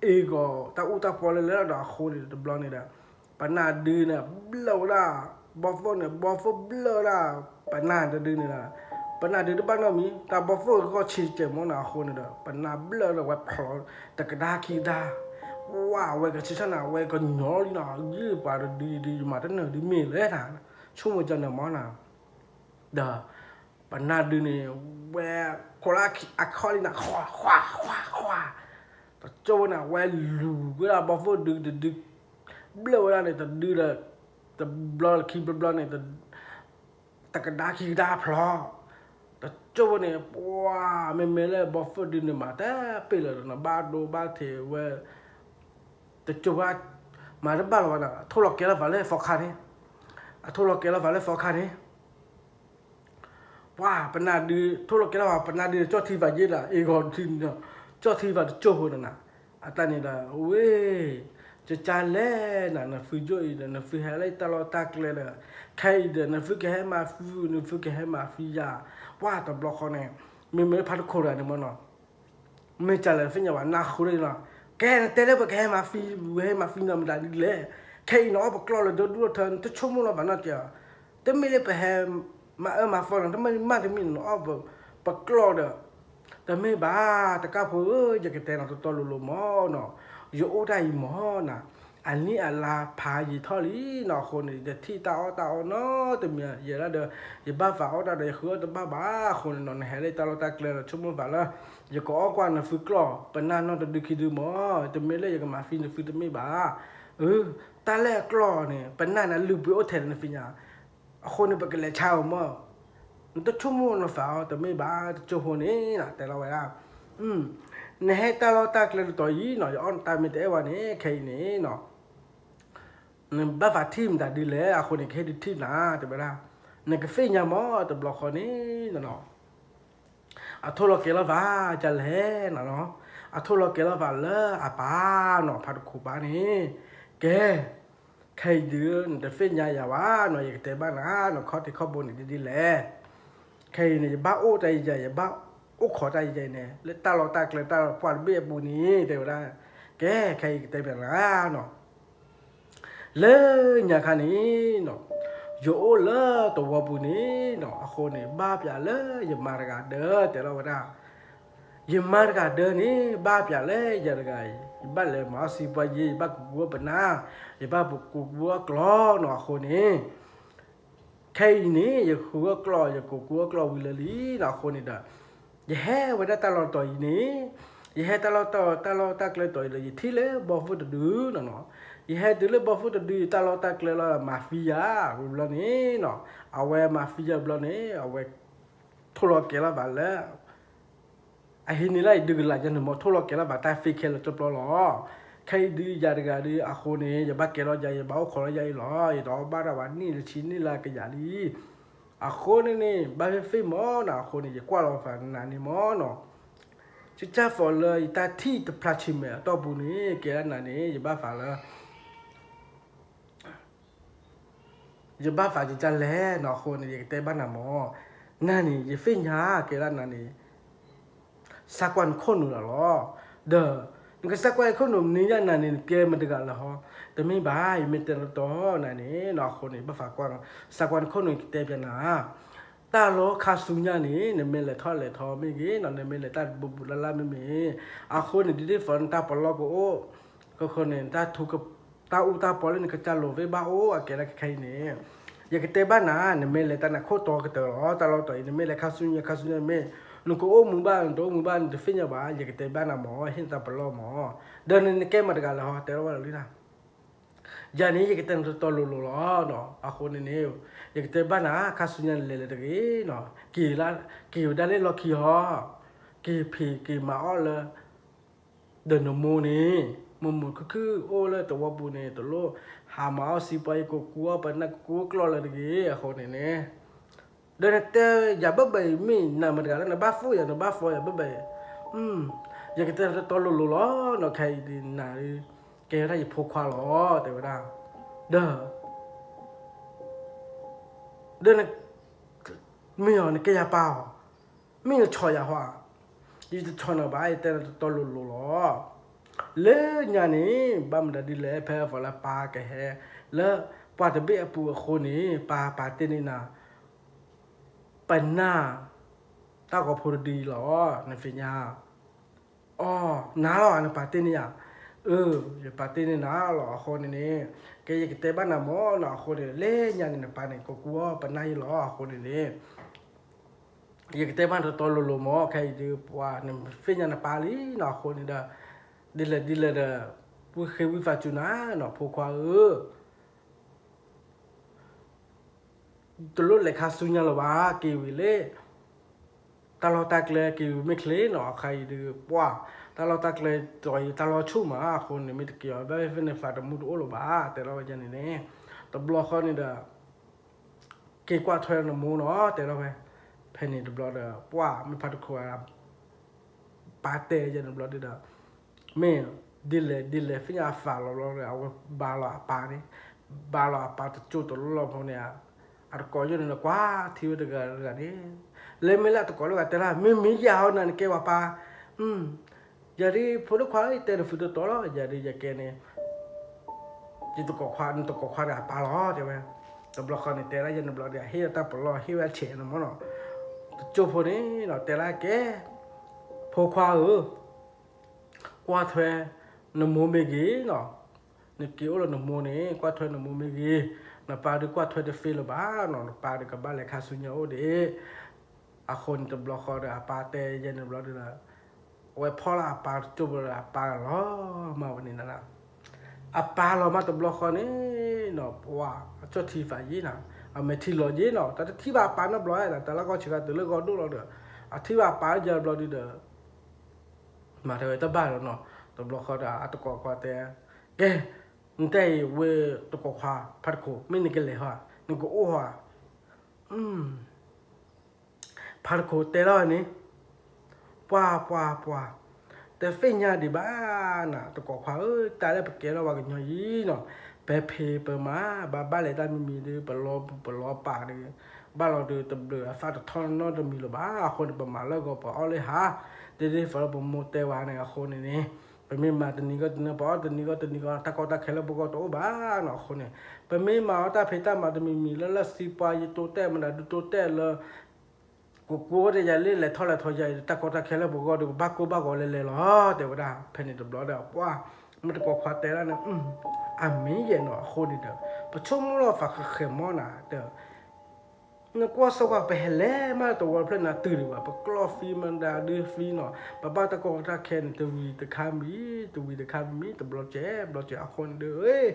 အ့ၣ်ဂီၤ တၢ်အူတၢ်ပီလၢလဲၤဒီးအဃိန့ၣ် တဘျီန့ၣ်ဒီး ပနၢ်ဒုန့ၣ် ဘျၢၣ်ဝဲဒၣ် ဘီၣ်သိၣ်န့ၣ် ဘီၣ်သိၣ်ဘျၢၣ်ဝဲဒၣ် ပနၢ်တဒုန့ၣ်ဒီး ပနၢ်ဒုတဘၣ်နီတမံၤ တၢ်ဘီၣ်သိၣ်ဂီၢ်ဆံးတစဲးမ့ၢ်နၤအဃိန့ၣ်ဒီး ပနၢ်ဘျၢၣ်ဒီးဝဲဖျိး တကဒါခံကဒါ ဝဲဂဲၤဆၢထၢၣ်နၤ ဝဲကညီလံနီၤ ဂံၢ်ပှၤတဒုဒု ယမၤတနၢၤဒုမ့ၢ်လဲၣ်နၤ ဆိကမိၣ်ကန့ၣ်မ့ၢ်နၤ ဒီး ပနၢ်ဒုန့ၣ် ဝဲခိးလၢအခီၣ်လံနၤ ခွါ ခွါ ခွါ ခွါ တကၠိဖိန့ၣ် ဝဲလူၤဝဲဒၣ်ဘီၣ်သိၣ်ဒုတဒု ဘျၢၣ်ဝဲဒၣ်န့ၣ် တဒုဒီး တဘျီခံဘျီဘျီန့ၣ် တကဒါခံကဒါဖျိး တကၠိဖိန့ၣ် ပှၤ မ့မ့ၢ်လၢဘီၣ်သိၣ်ဒုန့ၣ် မၤတပ့ၢ်လၢၤဒီး ဘၣ်ဒိဘၣ်ထံးဝဲ တကၠိဖိ မၤတဘၣ်လီၤဝဲဒီး အထိၣ်လီၤကဲလီၤသးလၢသီခါန့ၣ် အထိၣ်လီၤကဲလီၤသးလၢသီခါန့ၣ် ပှၤ ပနၢ်ဒု ထိၣ်လီၤကဲလီၤသး ပနၢ်ဒု ကၠီၣ်ထံသးယ့ၣ်ဒီး အ့ၣ်ဂီၤထံန့ၣ် ကၠီၣ်ထံသးတကၠိဖိန့ၣ်နၤ အတၢ်န့ၣ်ဒီး ဝ့ၢ် ကကၢ်လဲၣ်နၤ နသုကၠိၣ်အံၤဒီး နသုဟဲလၢတၢ်လီၢ်တၢ်ကျဲဒီး ခဲအံၤဒီး နသုကဟဲမၤသံ နသုကဟဲမၤသံယၤ ပှၤတဘျီဃီန့ၣ် မ့မ့ၢ်ဖးတခိးတဂၤန့ၣ်မ့ၢ်နီၤ မ့ၢ်ကလဲၤသ့ၣ်ညါဘၣ် နၢ်ဟူလၢလီၤ ကဲ နတဲလၢပကဟဲမၤသံ ပဟဲမၤသံနၤမတၤဒ်လဲၣ် ခဲအံၤနအီၣ်ပကျီၢ်လၢဒိၣ်ဒိၣ်ထၢ နတဆိကမိၣ်လီၤဘၣ်နီတစဲး တမ့ၢ်လၢပဟဲ မၤအၢမၤသီနီၤ တမ့ၢ်မးတမ့ၢ်နီၤ နအီၣ်ပကျီၢ်ဒီး တမ့ၢ်ဘၣ် တကၢ်ဖိဧၢ ယကတဲနၤတီတီလိၤလိၤမ့ၢ်နီၤ ယအိၣ်တၢ်အံၤမ့ၢ်နၤ အနံၣ်အလါဖးယံာ်ထီၣ်လံနီၤ အဃိန့ၣ် ယထံၣ်တၢ်အီၣ်တၢ်အီနီတမံၤ ယဲဒၣ်ဒီး ယဘၣ်သးအီၣ်တၢ်ဒီး ယဃုအီၣ်တဘၣ်ဘၣ် အဃိန့ၣ်နီၤ နဟဲလၢတၢ်လီၢ်တၢ်ကျဲဒီး ဆိကမိၣ်သးလၢ ယကအီၣ်ကွၢ်နသုကျီၢ် ပနၢ်နီတဒုခံဒုမ့ၢ် တမ့ၢ်လၢယကမၤသံနသုတမ့ၢ်ဘၣ် အ တၢ်လၢအကျီၢ်န့ၣ် ပနၢ်န့ၣ်လုၢ်ပှ့ၤအိၣ်ထဲန့ၣ်နသ့ၣ်ညါ အဃိန့ၣ် ပကလဲၤဆါအီၤမ့ၢ် နတဆိကမိၣ်နသးအီၤ တမ့ၢ်ဘၣ် တကၠိဖိန့ၣ် တဲလီၤဝဲဒၣ် နဟဲတၢ်လီၢ်တၢ်ကျဲတတီၤအံၤနီၤ ယအီၣ်နတၢ်မ့ၢ်တအဲၣ်ဝဲန့ၣ် ခဲအံၤန့ၣ်နီၤ နဘၣ်သးထံၣ်မတၤဒ်လဲၣ် အဃိန့ၣ် ကဟ့ၣ်ဒုးထံၣ်နၤ တဲဝဲဒၣ် နကသ့ၣ်ညါမ့ၢ်တဘျီဃီန့ၣ်နီၤ အထိၣ်လီၤကဲၤလီၤသး ကလဲၣ်နၤနီၤ အထိၣ်လီၤကဲၤလီၤသးလၢအပၢ်နီၤ ဖးတခိးပၢ်န့ၣ် ကဲ ခဲအံၤဒုး နတသ့ၣ်ညါယၤဘၣ်နီၤ ယကတဲဘၣ်နၤ နခီၣ်ထံးခီၣ်ဘိန့ၣ်ဒ်ဒ်လဲၣ် ခဲအံၤန့ၣ် ယဘၣ်အိၣ်တၢ်ယၤ ယဘၣ်အိၣ်ခိးတၢ်ယၤန့ၣ် လၢတၢ်လီၢ်တၢ်ကျဲတၢ်ပှၢ်တဘ့ၣ်အပူၤန့ၣ် တဲဝဲဒၣ် ကဲ ခဲအံၤကတဲဘၣ်နၤနီၤ လၢညါခါန့ၣ်နီၤ ယအိၣ်လၢသဝီပူၤန့ၣ်နီၤ အဃိန့ၣ် ဘၣ်ပျးလၢယမါတဂၤဒၢး တဲလီၤဝဲဒၣ် ယမါတဂၤဒၢးန့ၣ် ဘၣ်ပျးလၢယၤတဂၤအံၤ ယဘၣ်လဲၤမၤအီၣ်စံးပှၤယ့ ယဘၣ်ကူကူအီၣ်ပနၢ် ယဘၣ်ကူကူအီၣ်ကျီၢ်နီၤ အဃိန့ၣ် ခဲအံၤန့ၣ် ယဃုအီၣ်ကျီၢ် ယကူကူအီၣ်ကျီၢ်ဝံၤလၢလံနီၤ အဃိန့ၣ်ဒီး ယဟဲဝဲဒၣ်တၢ်လီၢ်တီၤအံၤန့ၣ် ယဟဲတၢ်လီၢ်တၢ် တၢ်လီၢ်တၢ်ကျဲတီၤအံၤဒီး ယထံၣ်လၢဘီၣ်သိၣ်တဒုနီၤနီၤ ယဟဲတုၤလၢဘီဖုတဒု ယတၢ်လီၢ်တၢ်ကျဲလီၤ မၤဖံယၤ ဝံၤဘျီန့ၣ်နီၤ, အဝဲမၤဖံယၤဘျီန့ၣ် အဝဲ ထိၣ်လီၤကဲၤလီၤဘၣ်လၢ အဟံးန့ၢ်လၢယဒုးကလးယၤန့ၣ်မ့ၢ် ထိၣ်လီၤကဲၤလီၤဘၣ်တၢ်ဖံးခဲလၢာ်တပျီလီၤ. ခဲအံၤဒုးယၤတဂၤဒီး အဃိန့ၣ် ယဘၣ်ကဲထီၣ်ယၤ ယဘၣ်အိၣ်ခိးလၢယၤအံၤလီၤ. ယတအီၣ်ဘၣ်တၢ်ဘၣ် နံၣ်တဆံနံၣ်လၢကယၤလံ. အဃိန့ၣ်န့ၣ် ဘၣ်ဖ့ၣ်ဖ့ၣ်မ့ၢ်နီၤ, အဃိန့ၣ် ယကွၢ်လီၤဖးနၤန့ၣ်မ့ၢ်နီၤ, ကစၢ်ဖိးလၢယတၢ်ထံၣ်တဖျါဆံးမဲာ်အတီၢ်ပူၤန့ၣ် ကဲဒၣ်နၤန့ၣ် ယဘၣ်သးလၢ ယဘၣ်သးကစၢ်လဲၣ်နီၤ, အဃိန့ၣ် ယကတဲဘၣ်နၤမ့ၢ်, နၤန့ၣ် ယသ့ၣ်ညါကဲဒၣ်နၤန့ၣ် စးကွၢ်နခိၣ်နူာ်လီၤလီၤ. ဒီး နကစးကွၢ်နခိၣ်နူာ်မနုၤယါနၤန့ၣ် နကဲမတၤတဂၤလၢၤဟီ, တမ့ၢ်ဘၣ် ယမ့ၢ်တဲတီတီနၤန့ၣ်နီၤ, အဃိန့ၣ် ဘၣ်သးကွၢ် စးကွၢ်နခိၣ်နူာ် ယကတဲပျးနၤ တၢ်လီၢ်ခါဆူညါန့ၣ် နမ့ၢ်လဲၤထီၣ်လဲၤထီမ့ၢ်ဂ့ၤနီၤ, နမ့ၢ်လဲၤတၢ်ဘူးဘူးလၢ်လၢ်မ့ၢ်မ့ၢ်, အဃိန့ၣ် ဒ်ဒ်သိးနတၢ်ပလီၢ်ကအိၣ်, အဃိန့ၣ် တၢ်အူတၢ်ပီလၢနကစၢ်လိၤသ့ၣ်ဘၣ်အိၣ်အကဲဒၣ်ခဲခဲအံၤန့ၣ်, ယကတဲဘၣ်နၤ နမ့ၢ်လဲၤတၢ်န့ၣ်ခိၣ်တီကတၢၢ်လီၤ, တၢ်လီၢ်တီၤအံၤ နမ့ၢ်လဲၤခါဆူညါခါဆူညါမ့ၢ်, နကအိၣ်မူဘၣ် နတအိၣ်မူဘၣ် နတသ့ၣ်ညါဘၣ်, ယကတဲဘၣ်နၤမ့ၢ် ဟ့ၣ်နတၢ်ပလီၢ်မ့ၢ်, ဒီးနကဲမတၤတဂၤလၢၤဟီ တဲထီၣ်ဝဲလီၤလံနၤ ယၤန့ၣ် ယကတဲနတီတီလိၤလိၤလီၤ. အဃိန့ၣ်န့ၣ် ယကတဲဘၣ်နၤ ခါဆူညါနလဲၤလဲၤတဂ့ၤနီၤ, က့ၤဝဲဒၣ်လၢလီၢ်ခံဟီ, က့ၤဖံးက့ၤမၤအီၣ်လၢ ဒီးနမိၢ်န့ၣ် မုာ်မုာ်ခုၣ်ခုၣ်အိၣ်လၢသဝီပူၤန့ၣ် တလိၣ်ဟးမၤအီၣ်စံပှၤအံၤ ကိးကူအီၣ်ပနၢ်ကိးကူအကျီၢ်လၢၤတဂ့ၤ. အဃိန့ၣ်န့ၣ် ဒီးနတဲယၤဘၣ်ဘၣ်အံၤ မ့ၢ်နၤမတၤတဂၤလၢနဘၣ်သ့ၣ်ညါ နဘၣ်သ့ၣ်ညါဘၣ်ဘၣ်အံၤ, ယကတဲနတီတီလိၤလိၤလီၤနီၤ, ခဲအံၤဒ်နၤ ကဲဝဲဒၣ်ယဖိခွါလီၤ တဲဝဲဒၣ်, ဒီး ဒီး မ့ၢ်အီၤ နကဲယၤပၢ်အီၤ, မ့ၢ်နဆီၣ်ယၤဟီဧါ, ယတဆီၣ်နၤဘၣ် ယတဲနတီတီလိၤလိၤလီၤ. လၢညါန့ၣ် ဘၣ်မတၤဒ်လဲၣ် ဖဲအသီလၢပၢ်ကဟဲ လၢပှၤတဘ့ၣ်အပူၤအဃိန့ၣ် ပၢ်ပာ်တ့ၢ်န့ၢ်နၤ ပနၢ် တၢ်ဂီၤဖိတဒုအံၤလီၤ, နသ့ၣ်ညါ အီၤ နၤလီၤ နပာ်တ့ၢ်န့ၢ်ယၤ, အၢ ယပာ်တ့ၢ်န့ၢ်နၤလီၤ. အဃိန့ၣ်န့ၣ် ကဲယကတဲဘၣ်နၤမ့ၢ်နီၤ, အဃိန့ၣ် လၢညါန့ၣ် နပၢ်န့ၣ် ကိးကူအီၣ်ပနၢ်ယံလီၤ. အဃိန့ၣ်န့ၣ် ယကတဲဘၣ်နတီတီလိၤလိၤမ့ၢ်, ခဲအံၤဒုးပှၤနသ့ၣ်ညါနပၢ်လံနီၤ, အဃိန့ၣ်ဒီး ဒ်လဲၣ်ဒ်လဲၣ်ဒီး ဝံဃ့ဝံသးစူၤနၤနီၤ ဖိခွါဧၢ, တလိၣ်လဲၤခါဆူညါလၢၤဘၣ်, က့ၤဝံၤလၢ တၢ်လီၢ်တၢ်ကျဲက့ၤဝံၤမ့ၢ်ချ့နီၤ, အခါအံၤဒုးပှၤ တၢ်လီၢ်တၢ်ကျဲ တီၤအံၤတၢ်လီၢ်ဆူၣ်မး, အဃိန့ၣ် မ့ၢ်တက့ၤအီၤ ဘၣ်ဖဲန့ၣ် သးတမူတအိၣ်လၢၤဘၣ်, တဲလီၤဝဲန့ၣ်န့ၣ်, တဘျီဃီန့ၣ်ဒီး က့ၤကွၢ်ထွဲနမိၢ်နီၤ တဲလီၤဝဲ, ဖဲန့ၣ်တဘျီဒီး ပှၤမ့ၢ်ဖါတခိၣ် ပၢ်တဲယဲန့ၣ်ဘျီဒုဒီး မ့ၢ် ဒ်လဲၣ်ဒ်လဲၣ် သ့ၣ်ညါအသးလီၤဘျီဒီး အဝဲဘါလီၤအပၢ်န့ၣ်, ဘါလီၤအပၢ်တကၠိၢ်တလီၢ်ဖိန့ၣ်, အတကိးယိၣ်န့ၣ် နကွၢ်ထံဝဲတဂၤတဂၤန့ၣ်, လၢမ့ၢ်လၢအတကိးလၢဂၤတဲလၢ မ့မ့ၢ်ယၤဟီ နၤနကဲပှၤပၢ်, ယၤဒ်ဖိဒိၣ်ခွါ ယတဲနသုတတီလီၤ, ယၤဒ်ယကဲန့ၣ် ယတကိးခွါ နတကိးခွါဒီးအပၢ်လီၤ တဲဝဲ, တဘျီဃီန့ၣ် တဲဒၣ်ယဲန့ၣ်ဘျီဒီး ဟ့ၣ်ဝဲတၢ်ပလီၢ် ဟ့ၣ်ဝဲဆဲးန့ၣ်မ့ၢ်နီၤ, တကၠိၢ်ဖိန့ၣ်နီၤ တဲဒၣ်ကဲ, ဖိခွါဧၢ, ကွၢ်ထွဲ နမိၢ်မ့ၢ်ဂ့ၤနီၤ, နက့ၤအိၣ်လၢနမိၢ်န့ၣ် ကွၢ်ထွဲနမိၢ်မ့ၢ်ဂ့ၤ, နပၢ်ဒုးကွၢ်ထွဲတသ့လၢၤဘၣ်နီၤ, နပၢ်ဒုးကဘၣ်လဲၤခါဆူညါအိၣ်ဒံး, အဃိန့ၣ်တဘျီဃီဒီး အပၢ်တဲယဲန့ၣ်ဘျီဒုဒီး အဝဲဖီၣ်လၢအပၢ်တကၠိၢ်ဖိဒီး အပၢ်လီၤမၢ်ဝဲန့ၣ်နၤ, အပၢ်လီၤမၢ်တဘျီဃီန့ၣ်နီၤ ပှၤ အကၠီၣ်ထံသးယ့နီၤ, အမဲာ်ထံလီၤယ့နီၤ, တၢ်တထံၣ်ဘၣ်အပၢ်နီတဘျီ, တၢ်လၢကီၢ်ဆံးခါတုၤလၢဂီၢ်ဒိၣ်လီၤဒီး အထံၣ်ဘၣ်အပၢ်ယဲဘျီဒုဒီး မၤတဝဲတဘၣ်လီၤနီၤ, တဘျီဃီဒီး အတကိးခွါတဲ, ကဲ, နတဲအံၤဝဲတကိးခွါ ဖါတခိၣ် မ့ၢ်နကလဲၤဟီ, နကအိၣ်ဟီဧါ, ဖါတခိၣ်တဲလီၤန့ၣ်, ပှၤ ပှၤ ပှၤ, တသ့ၣ်ညါဒံးဘၣ်နၤ တကိးခွါဧၢ, တၢ်လၢပကဲထီၣ်ပှၤကညီအံၤနီၤ, ပဖံးပမၤ ဘၣ်ဘၣ်လဲၤတၢ်မံၤမံၤဒီး ပလီၤပူၤပလီၤပာ်ဒီး ဘၣ်လီၤဒီးတဘျုးအသၣ်တထီၣ်နီတမံၤလၢၤဘၣ်, အဃိန့ၣ် ပမၤလၢဂီၤပအီၣ်လၢဟါ, ဒ်ဒ်သိးလၢပမိၢ်တဲဝဲန့ၣ် အဃိန့ၣ်န့ၣ်, ပမ့ၢ်မၤတနံၤဂီၢ်တနံၤ ပအီၣ်တနံၤဂီၢ်တနံၤဂီၢ် တၢ်ကီတၢ်ခဲလၢပဂီၢ်တအိၣ်ဘၣ်နီၤ, အဃိန့ၣ် ပမ့ၢ်မၤအီၣ်တၢ်ဖံးတၢ်မၤတမံၤမံၤလၢ လၢစံးပှၤယတိၤတဲာ်မနုၤဒုးတိၤတဲာ်လၢ ကိးကိးဝဲဒၣ်ယၤလၢလဲၤထီၣ်လဲၤထီယၤအံၤ တၢ်ကီတၢ်ခဲလၢပဂီၢ်ဒီး ပဘၣ်ကိၢ်ဘၣ်ဂီၤလဲၤလဲၤလီၤ တဲဝဲဒၣ်, ဖဲန့ၣ်တဘျီဒီး ပှၤ မ့ၢ်တကိးခွါတဲဒၣ်န့ၣ်, အမ့ၢ်ယဲနီၤ, အဃိန့ၣ်ဒီး ပဆိကမိၣ်လီၤသးဃဲၤဃဲၤမီၢ်နၤဒီး နကွၢ်စ့ၢ်ကီး ပဟဲလဲၤမးတဝီတဖျၢၣ်န့ၣ် တုၤဒံးဘၣ် ပကျီၢ်သံမတၤဒုသံနီၤ, ပဘၣ်တၢ်ကီတၢ်ခဲန့ၣ် တဝံၤတခါမံၤ တဝံၤတခါမံၤ တဘျီကဲ ဘျီကဲအဃိန့ၣ်ဒီး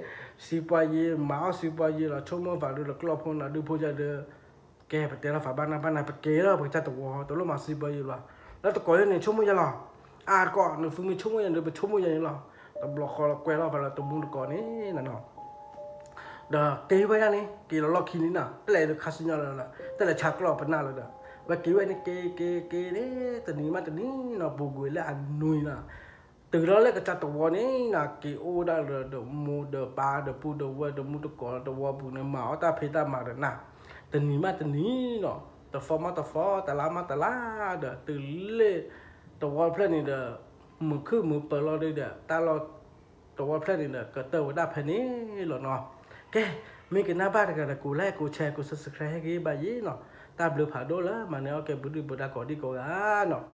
စံးပှၤယ့ မၤအီၣ်စံးပှၤယ့လီၤ ဆိကမိၣ်ဖးဒိၣ်ဒီးကျီၢ်ဖိနၤဒုဖိယၤဒီး ကဲ ပတဲလီၤဖးဘၣ်နၢ်ဘၣ်နၤ ပက့ၤလီၤ ပကစၢ်တဝီ တလိၣ်မၤစံးပှၤယ့ဘၣ်, လၢတကိးယဲန့ၣ် ဆိကမိၣ်ယဲလီၤ, အါတကိး နသုမ့ၢ်ဆိကမိၣ်ယဲန့ၣ် ပဆိကမိၣ်ယဲန့ၣ်လီၤ, တဘျီဃီလီၤကွဲးလီၤဖးလၢတမူတကိးန့ၣ်နီၤ ဒီးက့ၤဝဲဒၣ်န့ၣ် က့ၤလီၤလီၢ်ခံန့ၣ်နီၤ ပျဲၢ်ဒီးခါဆူညါလၢ တလဲၤဆါကျီၢ်ပနၢ်လၢၤဒီး ဝဲက့ၤဝဲန့ၣ် က့ၤက့ၤက့ၤန့ၣ် တနံၤမးတနံၤနီၤ ပူၤကွံာ်လၢအနွံနီၤ, တုၤလီၤလၢကစၢ်တဝီန့ၣ်နီၤ က့ၤအိၣ်ဝဲဒၣ်လၢဒီးမိၢ်ဒီးပၢ်ဒီးပုၢ်ဒီးဝဲၢ်ဒီးမူတကိးတဝီပူၤန့ၣ် မၤအီၣ်တၢ်ဖံးတၢ်မၤဒီးနၤ, တနံၤမးတနံၤနီၤ တသီမးတသီ တလါမးတလါဒီး တုၤလၢတဝီဖျၢၣ်န့ၣ်ဒီး မုာ်ခုၣ်မုာ်ပၢၤလီၤဒီး တၢ်လီၢ်တဝီဖျၢၣ်န့ၣ်ဒီး ကတၢၢ်ဝဲဒၣ်ဖဲန့ၣ်လီၤနီၤ. ကဲ မ့ၢ်ကနၣ်ဘၣ်တဂၤဒီး ကိး like ကိး share ကိး subscribe ဟ့ၣ်ဂ့ၤဘၣ်ယ့နီၤ, တၢ်ဘျုးဖးဒိၣ်လၢမၤနၢၤအီၣ်ကဲ ဘူးဒုၣ်ဘူးဒါကိးဒံကိးဂၤနီၤ.